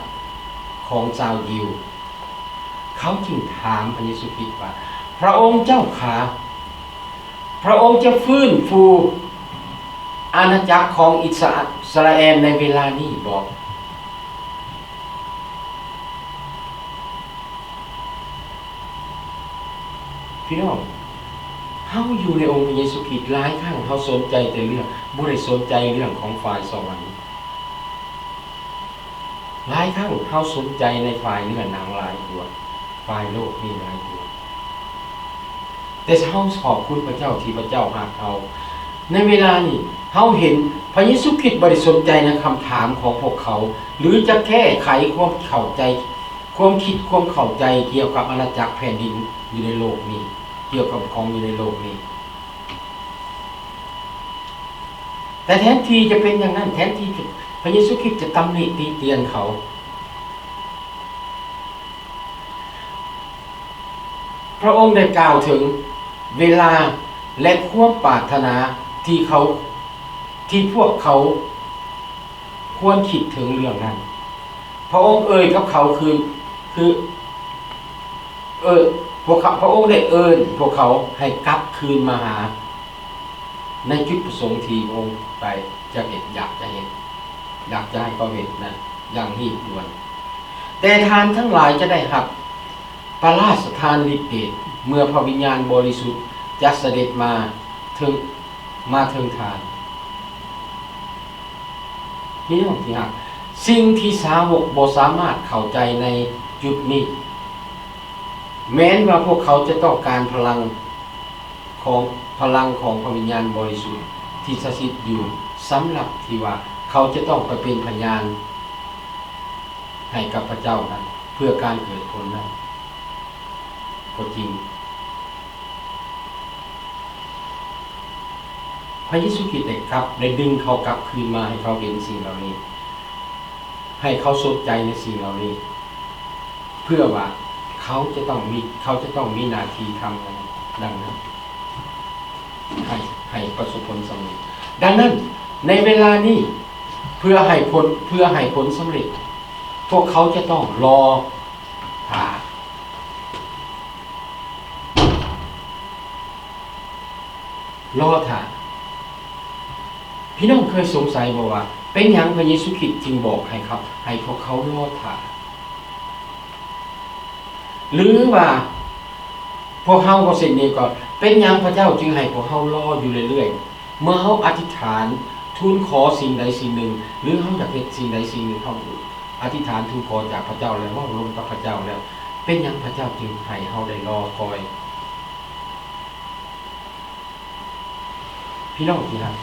ຂອງຊາວຢິວ. ເຂົາຈຶ່ງຖາມພະເຢຊູຄຣິດວ່າ, ພະອົງເຈົ້າຂ້າ, ພະອົງຈະຟື້ນຟູອານາຈັກຂອງອິດສະຣາແອນໃນເວລານີ້ບໍ? ພີ່ນ້ອງ, ເຮົາຢູ່ໃນອົງພະເຢຊູຄຣິດ, ຫຼາຍຄັ້ງເຮົາສົນໃຈແຕ່ເລື່ອງ, ບໍ່ໄດ້ສົນໃຈເລື່ອງຂອງຝ່າຍສະຫວັນ. ຫຼາຍຄັ້ງເຮົາສົນໃຈໃນຝ່າຍເນື້ອໜັງຫຼາຍກວ່າ ຝ່າຍໂລກນີ້ຫຼາຍກວ່າ. ແຕ່ເຮົາຂອບຄຸນພະເຈົ້າທີ່ພະເຈົ້າຮັກເຮົາ. ໃນເວລານີ້ເຮົາເຫັນພະເຢຊູຄຣິດບໍ່ໄດ້ສົນໃຈໃນຄຳຖາມຂອງພວກເຂົາ ຫຼື ຈະແກ້ໄຂຄວາມເຂົ້າໃຈ, ຄວາມຄິດຄວາມເຂົ້າໃຈກ່ຽວກັບອານາຈັກແຜ່ນດິນຢູ່ໃນໂລກນີ້, ກ່ຽວກັບຂອງຢູ່ໃນໂລກນີ້. ແຕ່ແທນທີ່ຈະເປັນຢ່າງນັ້ນ, ແທນທີ່ຈະ, ພະເຢຊູຄຣິດຈະຕຳໜິຕິຕຽນເຂົາ, ພະອົງໄດ້ກ່າວເຖິງເວລາ ແລະ ຄວາມປາດຖະໜາທີ່ເຂົາ, ທີ່ພວກເຂົາຄວນຄິດເຖິງເລື່ອງນັ້ນ. ພະອົງເອີ່ຍກັບເຂົາຄື, ຄື, ເອີ, ພວກເຂົາ, ພະອົງໄດ້ເອີ້ນພວກເຂົາໃຫ້ກັບຄືນມາຫາ ໃນຈຸດປະສົງທີ່ພະອົງໄດ້ຈະເຮັດ, ຢາກຈະເຮັດ, ຢາກຈະໃຫ້ເຂົາເຮັດນັ້ນຢ່າງຮີບດ່ວນ. ແຕ່ທ່ານທັງຫຼາຍຈະໄດ້ຮັບພະລາຊະທານລິດເດດ ເມື່ອພະວິນຍານບໍລິສຸດຈະສະເດັດມາເຖິງ, ມາເຖິງທ່ານ. ພີ່ນ້ອງທີ່ຮັກ, ສິ່ງທີ່ສາວົກບໍ່ສາມາດເຂົ້າໃຈໃນຈຸດນີ້ ແມ່ນວ່າພວກເຂົາຈະຕ້ອງການພະລັງຂອງ, ພະລັງຂອງພະວິນຍານບໍລິສຸດທີ່ສະຖິດຢູ່ ສຳລັບທີ່ວ່າເຂົາຈະຕ້ອງໄປເປັນພະຍານໃຫ້ກັບພະເຈົ້ານັ້ນ ເພື່ອການເກີດຜົນນັ້ນກໍຈິງ. ພະເຢຊູຄຣິດໄດ້ກັບ, ໄດ້ດຶງເຂົາກັບຄືນມາໃຫ້ເຂົາເຫັນສິ່ງເຫຼົ່ານີ້, ໃຫ້ເຂົາສົນໃຈໃນສິ່ງເຫຼົ່ານີ້, ເພື່ອວ່າເຂົາຈະຕ້ອງມີ, ເຂົາຈະຕ້ອງມີໜ້າທີ່ທຳດັ່ງນັ້ນ, ໃຫ້, ໃຫ້ປະສົບຜົນສຳເລັດ. ດັ່ງນັ້ນ, ໃນເວລານີ້, ເພື່ອໃຫ້ຜົນ, ເພື່ອໃຫ້ຜົນສຳເລັດ, ພວກເຂົາຈະຕ້ອງລໍຖ້າ. ລໍຖ້າ. ພີ່ນ້ອງເຄີຍສົງໄສບໍ່ວ່າ ເປັນຫຍັງພະເຢຊູຄຣິດຈຶ່ງບອກໃຫ້ເຂົາ, ໃຫ້ພວກເຂົາລໍຖ້າ? ຫຼືວ່າພວກເຮົາກໍເຊັ່ນດຽວກັນ, ເປັນຫຍັງພະເຈົ້າຈຶ່ງໃຫ້ພວກເຮົາລໍຢູ່ເລື້ອຍໆ? ເມື່ອເຮົາອະທິຖານທູນຂໍສິ່ງໃດສິ່ງໜຶ່ງ ຫຼືເຮົາຢາກເຮັດສິ່ງໃດສິ່ງໜຶ່ງ, ເຮົາອະທິຖານທູນຂໍຈາກພະເຈົ້າ ແລະ ເວົ້າລົມກັບພະເຈົ້າແລ້ວ, ເປັນຫຍັງພະເຈົ້າຈຶ່ງໃຫ້ເຮົາໄດ້ລໍຄອຍ? ພີ່ນ້ອງທີ່ຮັກ,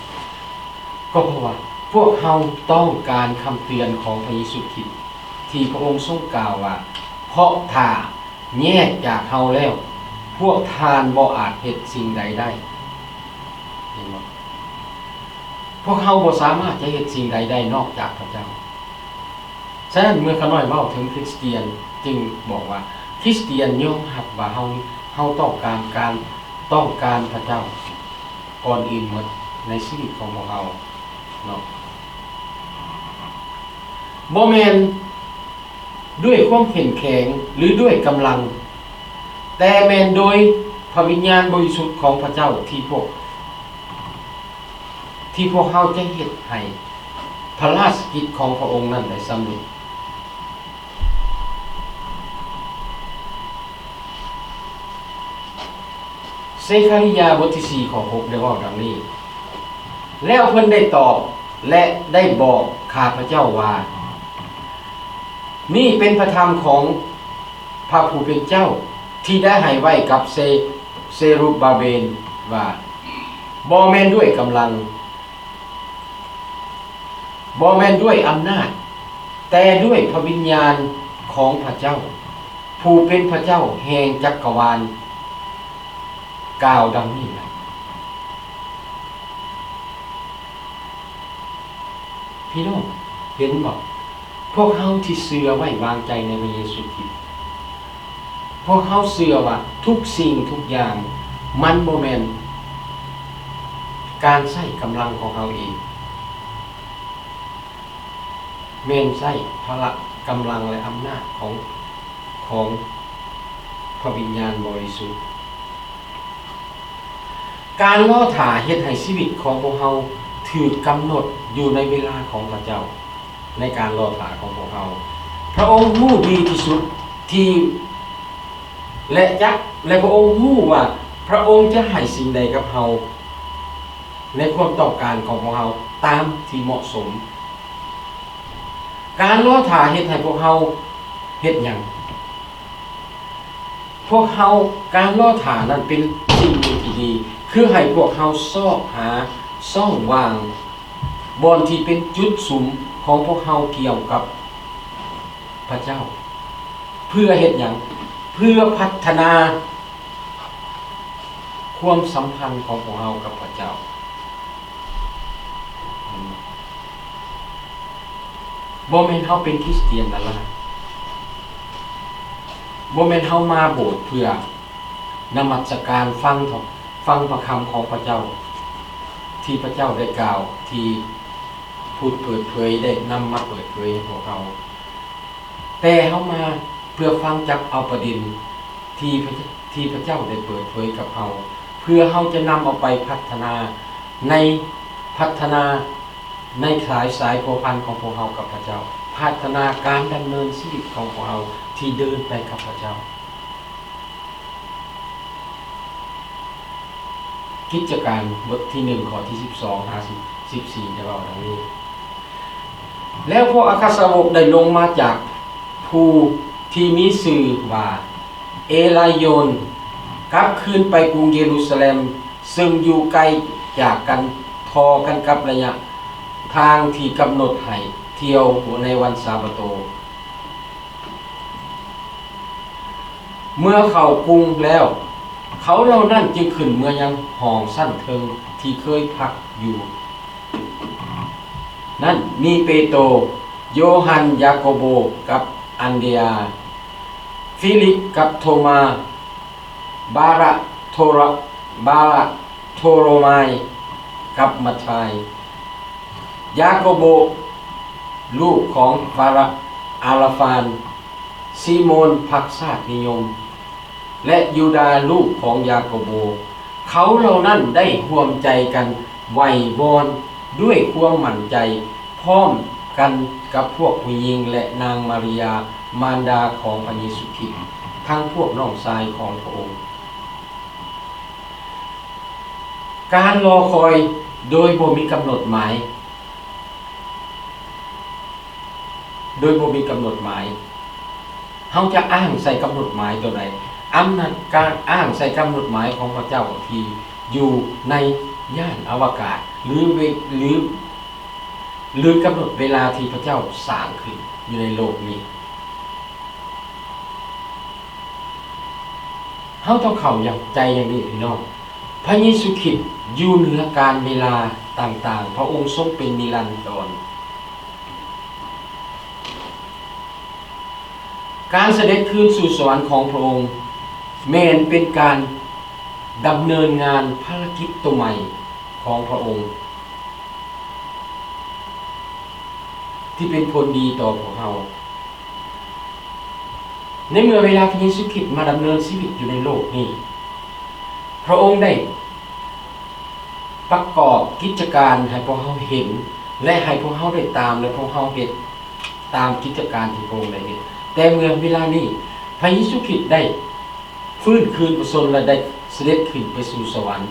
ກໍເພາະວ່າພວກເຮົາຕ້ອງການຄຳເຕືອນຂອງພະເຢຊູຄຣິດ ທີ່ພະອົງຊົງກ່າວວ່າ ເພາະຖ້າແຍກຈາກເຮົາແລ້ວ ພວກທ່ານບໍ່ອາດເຮັດສິ່ງໃດໄດ້. ເຫັນບໍ່? ພວກເຮົາບໍ່ສາມາດຈະເຮັດສິ່ງໃດໄດ້ນອກຈາກພະເຈົ້າ. ສະນັ້ນເມື່ອຂ້ານ້ອຍເວົ້າເຖິງຄຣິສຕຽນ ຈຶ່ງບອກວ່າຄຣິສຕຽນຍອມຮັບວ່າເຮົາ ເຮົາຕ້ອງການ ການ ຕ້ອງການພະເຈົ້າກ່ອນອື່ນໝົດໃນຊີວິດຂອງພວກເຮົາເນາະ. ບໍ່ແມ່ນດ້ວຍຄວາມເຂັ້ມແຂງ ຫຼື ດ້ວຍກຳລັງ, ແຕ່ແມ່ນໂດຍພະວິນຍານບໍລິສຸດຂອງພະເຈົ້າ ທີ່ພວກ ທີ່ພວກເຮົາຈະເຮັດໃຫ້ພະລາຊະກິດຂອງພະອົງນັ້ນໄດ້ສຳເລັດ. ເຊຄາຣິຍາບົດທີສີ່ ຂໍ້ຫົກ ໄດ້ເວົ້າດັ່ງນີ້, ແລ້ວເພິ່ນໄດ້ຕອບ ແລະ ໄດ້ບອກຂ້າພະເຈົ້າວ່າ, ນີ້ເປັນພະທຳຂອງ ພະຜູ້ເປັນເຈົ້າທີ່ໄດ້ໃຫ້ໄວ້ກັບເຊ ເຊຣູບາເບນວ່າ, ບໍ່ແມ່ນດ້ວຍກຳລັງ, ບໍ່ແມ່ນດ້ວຍອຳນາດ, ແຕ່ດ້ວຍພະວິນຍານຂອງພະເຈົ້າ, ຜູ້ເປັນພະເຈົ້າແຫ່ງຈັກກະວານ, ກ່າວດັ່ງນີ້ແຫຼະ. ພີ່ນ້ອງເຫັນບໍ່? ພວກເຮົາທີ່ເຊື່ອໄວ້ວາງໃຈໃນພະເຢຊູຄຣິດ, ພວກເຮົາເຊື່ອວ່າທຸກສິ່ງທຸກຢ່າງ ມັນບໍ່ແມ່ນການໃຊ້ກຳລັງຂອງເຮົາເອງ, ແມ່ນໃຊ້ພະລະກຳລັງ ແລະ ອຳນາດຂອງ ຂອງພະວິນຍານບໍລິສຸດ. ການລໍຖ້າເຮັດໃຫ້ຊີວິດຂອງພວກເຮົາຖືກກຳນົດຢູ່ໃນເວລາຂອງພະເຈົ້າ. ໃນການລໍຖ້າຂອງພວກເຮົາ, ພະອົງຮູ້ດີທີ່ສຸດທີ່ ແລະ ຈັກ ແລະ ພະອົງຮູ້ວ່າພະອົງຈະໃຫ້ສິ່ງໃດກັບເຮົາໃນຄວາມຕ້ອງການຂອງພວກເຮົາຕາມທີ່ເໝາະສົມ. ການລໍຖ້າເຮັດໃຫ້ພວກເຮົາເຮັດຫຍັງ? ພວກເຮົາ, ການລໍຖ້ານັ້ນເປັນສິ່ງໜຶ່ງທີ່ດີ, ຄືໃຫ້ພວກເຮົາຊອກຫາຊ່ອງວ່າງ, ບ່ອນທີ່ເປັນຈຸດສຸມຂອງພວກເຮົາກ່ຽວກັບພະເຈົ້າ. ເພື່ອເຮັດຫຍັງ? ເພື່ອພັດທະນາຄວາມສຳພັນຂອງພວກເຮົາກັບພະເຈົ້າ. ບໍ່ແມ່ນເຮົາເປັນຄຣິສຕຽນລະລາ, ບໍ່ແມ່ນເຮົາມາໂບດເພື່ອນະມັດສະການ ຟັງ ຟັງພະຄຳຂອງພະເຈົ້າ ທີ່ພະເຈົ້າໄດ້ກ່າວ, ທີ່ຜູ້ເປີດເຜີຍໄດ້ນຳມາເປີດເຜີຍໃຫ້ພວກເຮົາ. ແຕ່ເຮົາມາເພື່ອຟັງຈັບເອົາປະເດັນທີ່ພະ ທີ່ພະເຈົ້າໄດ້ເປີດເຜີຍກັບເຮົາ, ເພື່ອເຮົາຈະນຳເອົາໄປພັດທະນາໃນ ພັດທະນາໃນສາຍ ສາຍພົວພັນຂອງພວກເຮົາກັບພະເຈົ້າ, ພັດທະນາການດຳເນີນຊີວິດຂອງພວກເຮົາທີ່ເດີນໄປກັບພະເຈົ້າ. ກິດຈະການບົດທີໜຶ່ງ ຂໍ້ທີສິບສອງຫາສິບສີ່ ໄດ້ເວົ້າດັ່ງນີ້, ແລ້ວພວກອັກຄະສາວົກໄດ້ລົງມາຈາກພູທີ່ມີຊື່ວ່າເອລາໂຍນ, ກັບຄືນໄປກຸງເຢຣູຊາແລັມ, ເຊິ່ງຢູ່ໄກຈາກກັນທໍ່ກັນກັບໄລຍະທາງທີ່ກຳນົດໃຫ້ທ່ຽວໃນວັນຊາບາໂຕ. ເມື່ອເຂົ້າກຸງແລ້ວ, ເຂົາເຫຼົ່ານັ້ນຈຶ່ງຂຶ້ນເມືອຍັງຫ້ອງຊັ້ນເທິງທີ່ເຄີຍພັກຢູ່ນັ້ນ, ມີເປໂຕ, ໂຢຮັນ, ຢາໂກໂບ ກັບອັນເດອາ, ຟີລິບກັບໂທມາ, ບາຣະໂທຣະ ບາຣະໂທໂຣມາຍກັບມັດທາຍ, ຢາໂກໂບ ລູກຂອງຟາຣະອາລາຟານ, ຊີໂມນພັກຊາດນິຍົມ ແລະ ຢູດາ ລູກຂອງຢາໂກໂບ. ເຂົາເຫຼົ່ານັ້ນໄດ້ຮ່ວມໃຈກັນໄຫວ້ວອນດ້ວຍຄວາມໝັ້ນໃຈ ພ້ອມກັນກັບພວກຜູ້ຍິງ ແລະ ນາງມາຣິຍາ ມານດາຂອງພະເຢຊູຄຣິດ, ທັງພວກນ້ອງຊາຍຂອງພະອົງ. ການລໍຄອຍໂດຍບໍ່ມີກຳນົດໝາຍ, ໂດຍບໍ່ມີກຳນົດໝາຍ. ເຮົາຈະອ້າງໃສ່ກຳນົດໝາຍຕົວໃດ? ອຳນາດການອ້າງໃສ່ກຳນົດໝາຍຂອງພະເຈົ້າທີ່ຢູ່ໃນ ຍານອະວະກາດ ຫຼືເວ ຫຼື ຫຼືກຳນົດເວລາທີ່ພະເຈົ້າສ້າງຂຶ້ນຢູ່ໃນໂລກນີ້. ເຮົາຕ້ອງເຂົ້າໃຈຢ່າງນີ້ພີ່ນ້ອງ, ພະເຢຊູຄຣິດຢູ່ເໜືອການເວລາຕ່າງໆ, ພະອົງຊົງເປັນນິລັນດອນ. ການສະເດັດຄືນສູ່ສະຫວັນຂອງພະອົງ ແມ່ນເປັນການດຳເນີນງານພາລະກິດໂຕໃໝ່ຂອງພະອົງ ທີ່ເປັນຜົນດີຕໍ່ພວກເຮົາ. ໃນເມື່ອເວລາພະເຢຊູຄຣິດມາດຳເນີນຊີວິດຢູ່ໃນໂລກນີ້, ພະອົງໄດ້ປະກອບກິດຈະການໃຫ້ພວກເຮົາເຫັນ ແລະ ໃຫ້ພວກເຮົາໄດ້ຕາມ ແລະ ພວກເຮົາເຮັດຕາມກິດຈະການທີ່ພະອົງໄດ້ເຮັດ. ແຕ່ເມື່ອເວລານີ້ ພະເຢຊູຄຣິດໄດ້ຟື້ນຄືນພະຊົນ ແລະ ໄດ້ສະເດັດຂຶ້ນໄປສູ່ສະຫວັນ.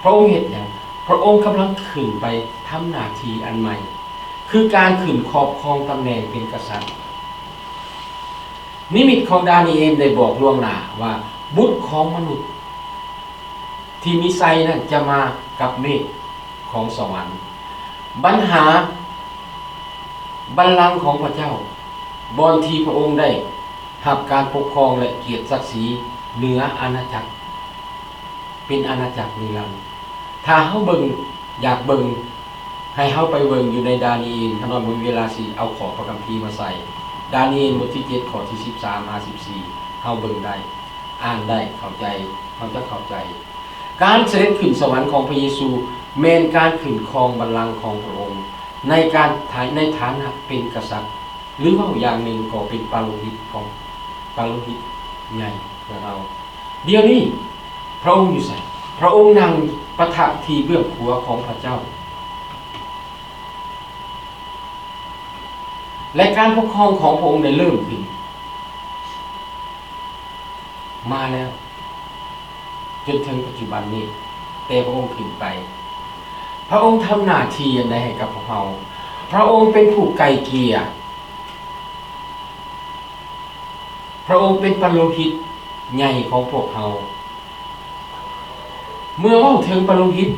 ພະອົງເຮັດຫຍັງ? ພະອົງກຳລັງຂຶ້ນໄປທຳໜ້າທີ່ອັນໃໝ່ ຄືການຂຶ້ນຄອບຄອງຕຳແໜ່ງເປັນກະສັດ. ນິມິດຂອງດານີເອນໄດ້ບອກລ່ວງໜ້າວ່າ ບຸດຂອງມະນຸດທີ່ມີໄຊນັ້ນຈະມາກັບເມກຂອງສະຫວັນ. ບັນຫາ ບັນລັງຂອງພະເຈົ້າ, ບ່ອນທີ່ພະອົງໄດ້ຮັບການປົກຄອງ ແລະ ກຽດສັກສີເໜືອອານາຈັກ ເປັນອານາຈັກນິລັນ. ຖ້າເຮົາເບິ່ງ, ຢາກເບິ່ງ, ໃຫ້ເຮົາໄປເບິ່ງຢູ່ໃນດານີເອນ, ຂ້ານ້ອຍບໍ່ມີເວລາຊິເອົາຂໍ້ພະຄຳພີມາໃສ່. ດານີເອນບົດທີເຈັດ ຂໍ້ທີສິບສາມຫາສິບສີ່ ເຮົາເບິ່ງໄດ້, ອ່ານໄດ້, ເຂົ້າໃຈ, ເຮົາຈະເຂົ້າໃຈ. ການສະເດັດຂຶ້ນສະຫວັນຂອງພະເຢຊູ ແມ່ນການຂຶ້ນຄອງບັນລັງຂອງພະອົງ ໃນການ ໃນຖານະເປັນກະສັດ. ຫຼືເວົ້າຢ່າງໜຶ່ງກໍເປັນປາໂລຫິດຂອງ ປາໂລຫິດໃຫຍ່ຂອງເຮົາ. ດຽວນີ້ພະອົງຢູ່ໃສ? ພະອົງນັ່ງປະທັບທີ່ເບື້ອງຂວາຂອງພະເຈົ້າ ແລະ ການປົກຄອງຂອງພະອົງໄດ້ເລີ່ມຂຶ້ນ ມາແລ້ວຈົນເຖິງປັດຈຸບັນນີ້, ແຕ່ພະອົງຂຶ້ນໄປ, ພະອົງທຳໜ້າທີ່ອັນໃດໃຫ້ກັບພວກເຮົາ? ພະອົງເປັນຜູ້ໄກ່ເກ່ຍ, ພະອົງເປັນປາໂລຫິດໃຫຍ່ຂອງພວກເຮົາ. ເມື່ອເວົ້າເຖິງປາໂລຫິດ,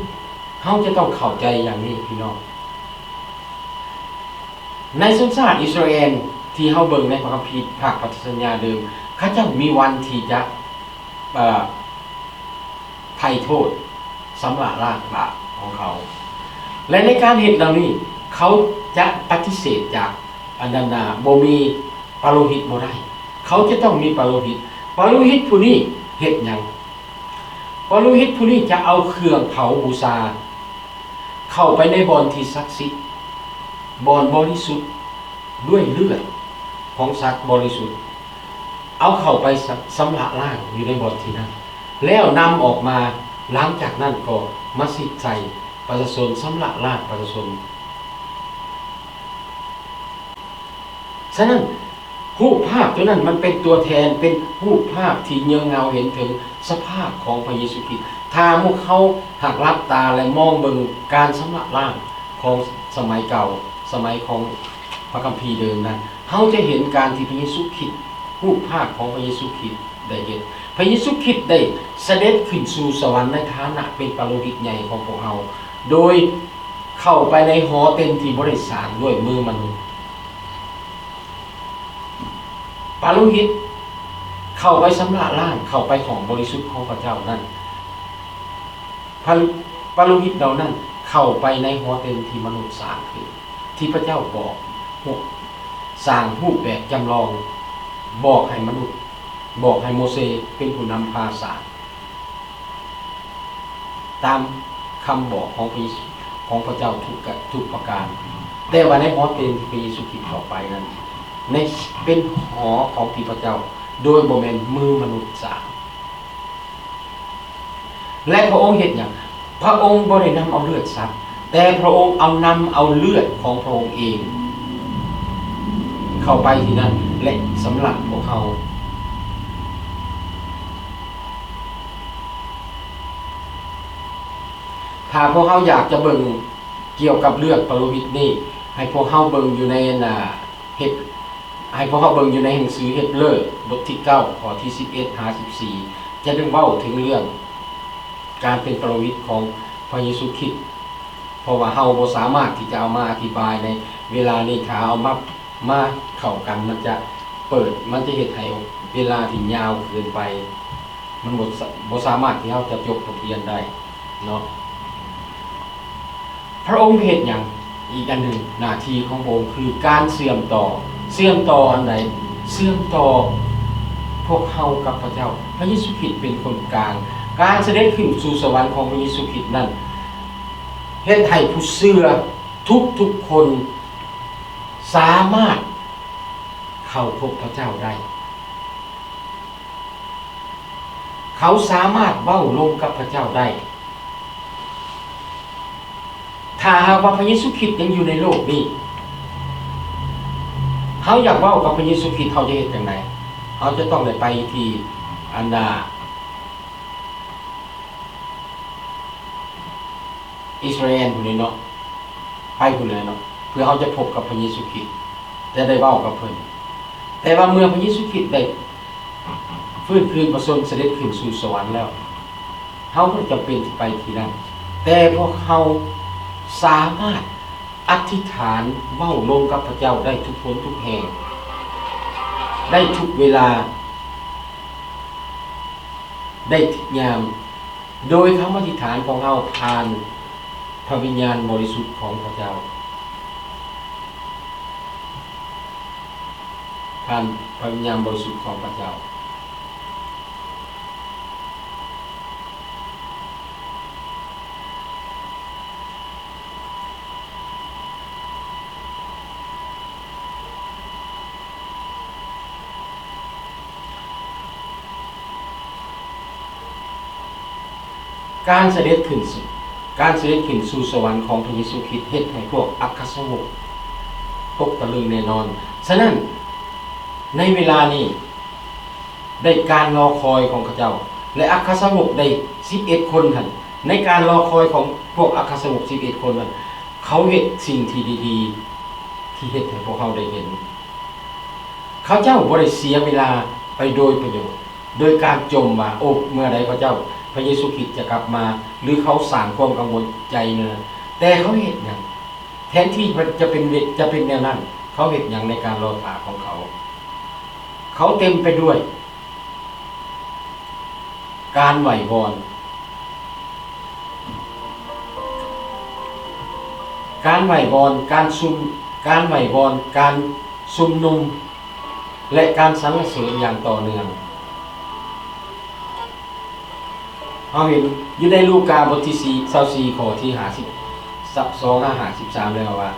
ເຮົາຈະຕ້ອງເຂົ້າໃຈຢ່າງນີ້, ພີ່ນ້ອງ. ໃນຊົນຊາດອິດສະຣາແອນທີ່ເຮົາເບິ່ງໃນພະຄຳພີພາກພັນທະສັນຍາເດີມ, ເຂົາເຈົ້າມີວັນທີ່ຈະ ເອີ ໄຖ່ໂທດ, ຊຳລະລ້າງບາບຂອງເຂົາ. ແລະ ໃນການເຮັດເຫຼົ່ານີ້, ເຂົາຈະປະຕິເສດຈາກອັນນັ້ນນະ, ບໍ່ມີປາໂລຫິດບໍ່ໄດ້. ເຂົາຈະຕ້ອງມີປາໂລຫິດ. ປາໂລຫິດຜູ້ນີ້ເຮັດຫຍັງ? ປາໂລຫິດຜູ້ນີ້ຈະເອົາເຄື່ອງເຜົາບູຊາ ເຂົ້າໄປໃນບ່ອນທີ່ສັກສິດ, ບ່ອນບໍລິສຸດດ້ວຍເລືອດຂອງສັດບໍລິສຸດ, ເອົາເຂົ້າໄປຊະ ຊຳລະລ້າງຢູ່ໃນບ່ອນທີ່ນັ້ນ, ແລ້ວນຳອອກມາ, ຫຼັງຈາກນັ້ນກໍມາສີດໃສ່ປະຊາຊົນ, ຊຳລະລ້າງປະຊາຊົນ. ສະນັ້ນ, ຮູບພາບຕົວນັ້ນມັນເປັນຕົວແທນ, ເປັນຮູບພາບທີ່ເຍີເງົາເຫັນເຖິງສະພາບຂອງພະເຢຊູຄຣິດ. ຖ້າໝູ່ເຮົາຫາກຫຼັບຕາ ແລະ ມອງເບິ່ງການຊຳລະລ້າງຂອງສະໄໝເກົ່າ, ສະໄໝຂອງພະຄຳພີເດີມນັ້ນ, ເຮົາຈະເຫັນການທີ່ພະເຢຊູຄຣິດ, ຮູບພາບຂອງພະເຢຊູຄຣິດໄດ້ເຮັດ. ພະເຢຊູຄຣິດໄດ້ສະເດັດຂຶ້ນສູ່ສະຫວັນໃນຖານະເປັນປາໂລຫິດໃຫຍ່ຂອງພວກເຮົາ, ໂດຍ ເຂົ້າໄປໃນຫໍເຕັນທີ່ບໍ່ໄດ້ສ້າງດ້ວຍມືມະນຸດ. ປາໂລຫິດເຂົ້າໄປຊຳລະລ້າງ, ເຂົ້າໄປຫ້ອງບໍລິສຸດຂອງພະເຈົ້ານັ້ນ. ພະ ປາໂລຫິດເຫຼົ່ານັ້ນເຂົ້າໄປໃນຫໍເຕັນທີ່ມະນຸດສ້າງຂຶ້ນ, ທີ່ພະເຈົ້າບອກ, ສ້າງຮູບແບບຈຳລອງ, ບອກໃຫ້ມະນຸດ, ບອກໃຫ້ໂມເຊເປັນຜູ້ນຳພາສ້າງ. ຕາມຄຳບອກຂອງພະເຢຊູ ຂອງພະເຈົ້າທຸກກະ ທຸກປະການ. ແຕ່ວ່າໃນຫໍເຕັນທີ່ພະເຢຊູຄຣິດເຂົ້າໄປນັ້ນ ໃນ ເປັນຫໍຂອງທີ່ພະເຈົ້າ ໂດຍບໍ່ແມ່ນມືມະນຸດສ້າງ. ແລະ ພະອົງເຮັດຫຍັງ? ພະອົງບໍ່ໄດ້ນຳເອົາເລືອດສັດ, ແຕ່ພະອົງເອົາ ນຳເອົາເລືອດຂອງພະອົງເອງເຂົ້າໄປທີ່ນັ້ນ ແລະ ຊຳລະພວກເຮົາ. ຖ້າພວກເຮົາຢາກຈະເບິ່ງກ່ຽວກັບເລື່ອງປະໂລຫິດນີ້, ໃຫ້ພວກເຮົາເບິ່ງຢູ່ໃນ ອັນນາ ເຮັບ ໃຫ້ພວກເຮົາເບິ່ງຢູ່ໃນໜັງສືເຮັບເລີ ບົດທີເກົ້າ ຂໍ້ທີສິບເອັດຫາສິບສີ່ ຈະໄດ້ເວົ້າເຖິງເລື່ອງການເປັນປະໂລຫິດຂອງ ພະເຢຊູຄຣິດ, ເພາະວ່າເຮົາບໍ່ສາມາດທີ່ຈະເອົາມາອະທິບາຍໃນເວລານີ້. ຖ້າເອົາມາ ມາເຂົ້າກັນ ມັນຈະເປີດ ມັນຈະເຮັດໃຫ້ເວລາທີ່ຍາວເກີນໄປ, ມັນບໍ່ສະ ບໍ່ສາມາດທີ່ເຮົາຈະຈົບບົດຮຽນໄດ້ເນາະ. ພະອົງເຮັດຫຍັງ? ອີກອັນໜຶ່ງ, ໜ້າທີ່ຂອງພະອົງຄືການເຊື່ອມຕໍ່. ເຊື່ອມຕໍ່ອັນໃດ? ເຊື່ອມຕໍ່ພວກເຮົາກັບພະເຈົ້າ. ພະເຢຊູຄຣິດເປັນຄົນກາງ. ການສະເດັດຂຶ້ນສູ່ສະຫວັນຂອງພະເຢຊູຄຣິດນັ້ນ ເຮັດໃຫ້ຜູ້ເຊື່ອທຸກໆຄົນສາມາດເຂົ້າພົບພະເຈົ້າໄດ້. ເຂົາສາມາດເວົ້າລົມກັບພະເຈົ້າໄດ້. ຖ້າຫາກວ່າພະເຢຊູຄຣິດຍັງຢູ່ໃນໂລກນີ້, ເຮົາຢາກເວົ້າກັບພະເຢຊູຄຣິດ, ເຮົາຈະເຮັດຈັ່ງໃດ? ເຮົາຈະຕ້ອງໄດ້ໄປທີ່ ອັນນ່າ ອິດສະຣາເອນພຸ້ນເນາະ, ໄປພຸ້ນແຫຼະເນາະ, ເພື່ອເຮົາຈະພົບກັບພະເຢຊູຄຣິດ, ຈະໄດ້ເວົ້າກັບເພິ່ນ. ແຕ່ວ່າເມື່ອພະເຢຊູຄຣິດໄດ້ຟື້ນຄືນພະຊົນສະເດັດຂຶ້ນສູ່ສະຫວັນແລ້ວ, ເຮົາບໍ່ຈຳເປັນທີ່ໄປທີ່ນັ້ນ, ແຕ່ພວກເຮົາສາມາດອະທິຖານເວົ້າລົມກັບພະເຈົ້າໄດ້ທຸກຄົນທຸກແຫ່ງ, ໄດ້ທຸກເວລາ, ໄດ້ທຸກຍາມ. ໂດຍຄຳອະທິຖານຂອງເຮົາຜ່ານພະວິນຍານບໍລິສຸດຂອງພະເຈົ້າ, ຜ່ານພະວິນຍານບໍລິສຸດຂອງພະເຈົ້າ. ການສະເດັດຂຶ້ນ ການສະເດັດຂຶ້ນສູ່ສະຫວັນຂອງພະເຢຊູຄຣິດເຮັດໃຫ້ພວກອັກຄະສາວົກຕົກຕະລຶງແນ່ນອນ. ສະນັ້ນ ໃນເວລານີ້ ໄດ້ການລໍຄອຍຂອງເຂົາເຈົ້າ ແລະ ອັກຄະສາວົກໄດ້ສິບເອັດຄົນຫັ້ນ, ໃນການລໍຄອຍຂອງພວກອັກຄະສາວົກສິບເອັດຄົນນັ້ນ, ເຂົາເຮັດສິ່ງທີ່ດີໆ ທີ່ເຮັດໃຫ້ພວກເຮົາໄດ້ເຫັນ. ເຂົາເຈົ້າບໍ່ໄດ້ເສຍເວລາໄປໂດຍປະໂຫຍດ ໂດຍການຈົ່ມວ່າ, ໂອ້ ເມື່ອໃດພະເຈົ້າ ພະເຢຊູຄຣິດຈະກັບມາ, ຫຼື ເຂົາສ້າງຄວາມກັງວົນໃຈແນວນັ້ນ. ແຕ່ເຂົາເຮັດຫຍັງ? ແທນທີ່ຈະເປັນເວ ຈະເປັນແນວນັ້ນ, ເຂົາເຮັດຫຍັງໃນການລໍຖ້າຂອງເຂົາ? ເຂົາເຕັມໄປດ້ວຍ ການໄຫວ້ວອນ, ການໄຫວ້ວອນ, ການຊຸມ, ການໄຫວ້ວອນ, ການຊຸມນຸມ ແລະ ການສັນລະເສີນຢ່າງຕໍ່ເນື່ອງ. ເຮົາເຫັນຢູ່ໃນລູກາບົດທີສີ່ ຊາວສີ່ ຂໍ້ທີຫ້າສິບສອງຫາຫ້າສິບສາມ ແລ້ວວ່າ,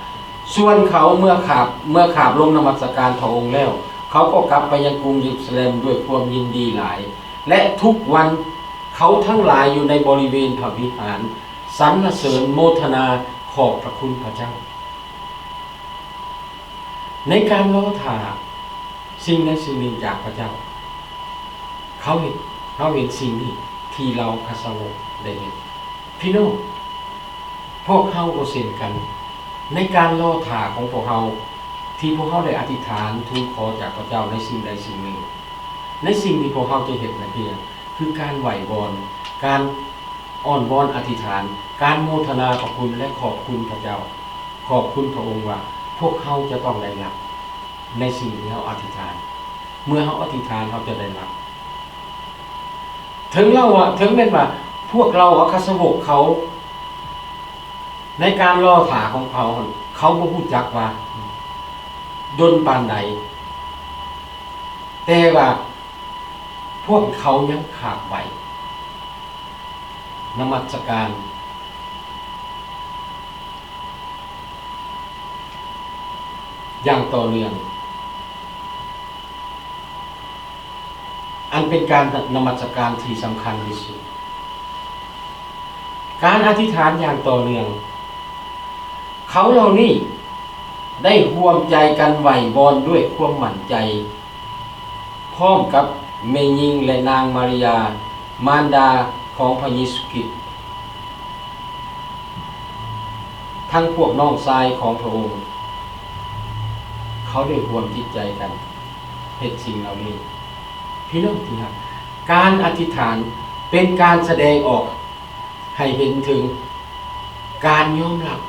ສ່ວນເຂົາເມື່ອຂາບ ເມື່ອຂາບລົງນະມັດສະການພະອົງແລ້ວ, ເຂົາກໍກັບໄປຍັງກຸງເຢຣູຊາແລັມດ້ວຍຄວາມຍິນດີຫຼາຍ, ແລະ ທຸກວັນເຂົາທັງຫຼາຍຢູ່ໃນບໍລິເວນພະວິຫານ ສັນລະເສີນໂມທະນາຂອບພະຄຸນພະເຈົ້າ. ໃນການລໍຖ້າສິ່ງໃດສິ່ງໜຶ່ງຈາກພະເຈົ້າ, ເຂົາເຫັນ ເຮົາເຫັນສິ່ງນີ້ທີ່ເຫຼົ່າອັກຄະສາວົກໄດ້ເຮັດ. ພີ່ນ້ອງ, ພວກເຮົາກໍເຊັ່ນກັນ, ໃນການລໍຖ້າຂອງພວກເຮົາ ທີ່ພວກເຮົາໄດ້ອະທິຖານທູນຂໍຈາກພະເຈົ້າໃນສິ່ງໃດສິ່ງໜຶ່ງ, ໃນສິ່ງທີ່ພວກເຮົາຈະເຮັດນັ້ນຄືຫຍັງ? ຄືການໄຫວ້ວອນ, ການອ້ອນວອນອະທິຖານ, ການໂມທະນາພະຄຸນ ແລະ ຂອບຄຸນພະເຈົ້າ, ຂອບຄຸນພະອົງວ່າ ພວກເຮົາຈະຕ້ອງໄດ້ຮັບໃນສິ່ງທີ່ເຮົາອະທິຖານ. ເມື່ອເຮົາອະທິຖານ ເຮົາຈະໄດ້ຮັບ. ເຖິງເຫຼົ່າວ່າ ເຖິງແມ່ນວ່າພວກເຫຼົ່າອັກຄະສາວົກເຂົາ ໃນການລໍຖ້າຂອງເຂົາຫັ້ນ ເຂົາບໍ່ຮູ້ຈັກວ່າດົນປານໃດ, ແຕ່ວ່າພວກເຂົາຍັງຂາບໄຫວ້ ນະມັດສະການຢ່າງຕໍ່ເນື່ອງ, ອັນເປັນການນະມັດສະການທີ່ສຳຄັນທີ່ສຸດ. ການອະທິຖານຢ່າງຕໍ່ເນື່ອງ, ເຂົາເຫຼົ່ານີ້ໄດ້ຮ່ວມໃຈກັນໄຫວ້ວອນດ້ວຍຄວາມໝັ້ນໃຈ ພ້ອມກັບແມ່ຍິງ ແລະ ນາງມາຣິຍາ ມານດາຂອງພະເຢຊູຄຣິດ, ທັງພວກນ້ອງຊາຍຂອງພະອົງ, ເຂົາໄດ້ຮ່ວມຈິດໃຈກັນເຮັດສິ່ງເຫຼົ່ານີ້. ພີ່ນ້ອງທີ່ຮັກ, ການອະທິຖານເປັນການສະແດງອອກ ໃຫ້ເຫັນເຖິງ ການຍອມຮັບ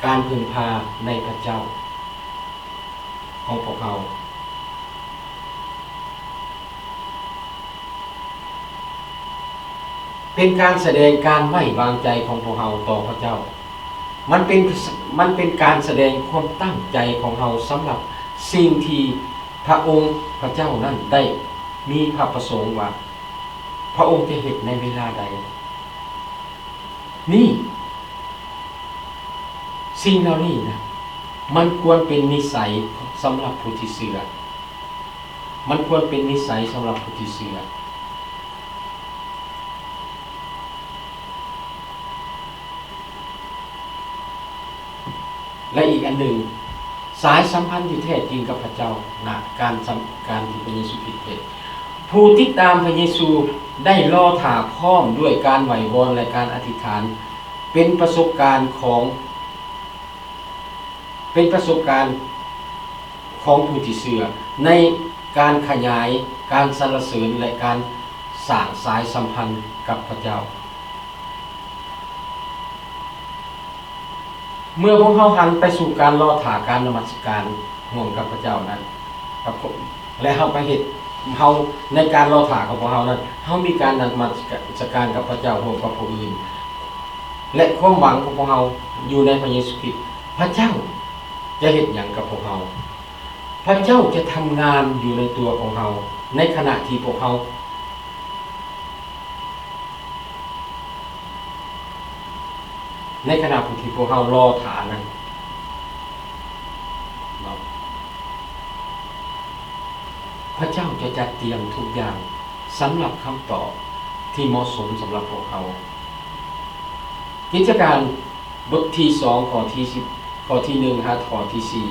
ການເພິ່ງພາໃນພະເຈົ້າຂອງພວກເຮົາ ເປັນການສະແດງການໄວ້ວາງໃຈຂອງພວກເຮົາຕໍ່ພະເຈົ້າ. ມັນເປັນ, ມັນເປັນການສະແດງຄວາມຕັ້ງໃຈຂອງເຮົາສຳລັບສິ່ງທີ່ພະອົງພະເຈົ້ານັ້ນໄດ້ມີພະປະສົງວ່າ ພະອົງຈະເຮັດໃນເວລາໃດ. ນີ້ ສິ່ງເຫຼົ່ານີ້ນະ ມັນຄວນເປັນນິໄສສຳລັບຜູ້ທີ່ເຊື່ອ. ມັນຄວນເປັນນິໄສສຳລັບຜູ້ທີ່ເຊື່ອ. ແລະ ອີກອັນໜຶ່ງ, ສາຍສຳພັນທີ່ແທ້ຈິງກັບພະເຈົ້ານະ, ການສຳ, ການທີ່ພະເຢຊູຄຣິດເຮັດ. ຜູ້ຕິດຕາມພະເຢຊູໄດ້ລໍຖ້າພ້ອມດ້ວຍການໄຫວ້ວອນ ແລະ ການອະທິຖານ, ເປັນປະສົບການຂອງ, ເປັນປະສົບການຂອງຜູ້ທີ່ເຊື່ອ ໃນການຂະຫຍາຍການສັນລະເສີນ ແລະ ການສ້າງສາຍສຳພັນກັບພະເຈົ້າ. ເມື່ອພວກເຮົາຫັນໄປສູ່ການລໍຖ້າການນະມັດສະການຮ່ວມກັບພະເຈົ້ານັ້ນ ກັບ ແລະ ເຮົາກໍເຮັດ, ເຮົາ ໃນການລໍຖ້າຂອງພວກເຮົານັ້ນ ເຮົາມີການນະມັດສະການກັບພະເຈົ້າຮ່ວມກັບຜູ້ອື່ນ ແລະ ຄວາມຫວັງຂອງພວກເຮົາຢູ່ໃນພະເຢຊູຄຣິດ. ພະເຈົ້າຈະເຮັດຫຍັງກັບພວກເຮົາ? ພະເຈົ້າຈະທຳງານຢູ່ໃນຕົວຂອງເຮົາ ໃນຂະນະທີ່ພວກເຮົາ ໃນຂະນະທີ່ພວກເຮົາລໍຖ້ານັ້ນເນາະ, ພະເຈົ້າຈະຈັດຕຽມທຸກຢ່າງສຳລັບຄຳຕອບທີ່ເໝາະສົມສຳລັບພວກເຮົາ. ກິດຈະການ ບົດທີສອງ ຂໍ້ທີສິບ, ຂໍ້ທີໜຶ່ງ ຫາຂໍ້ທີສີ່.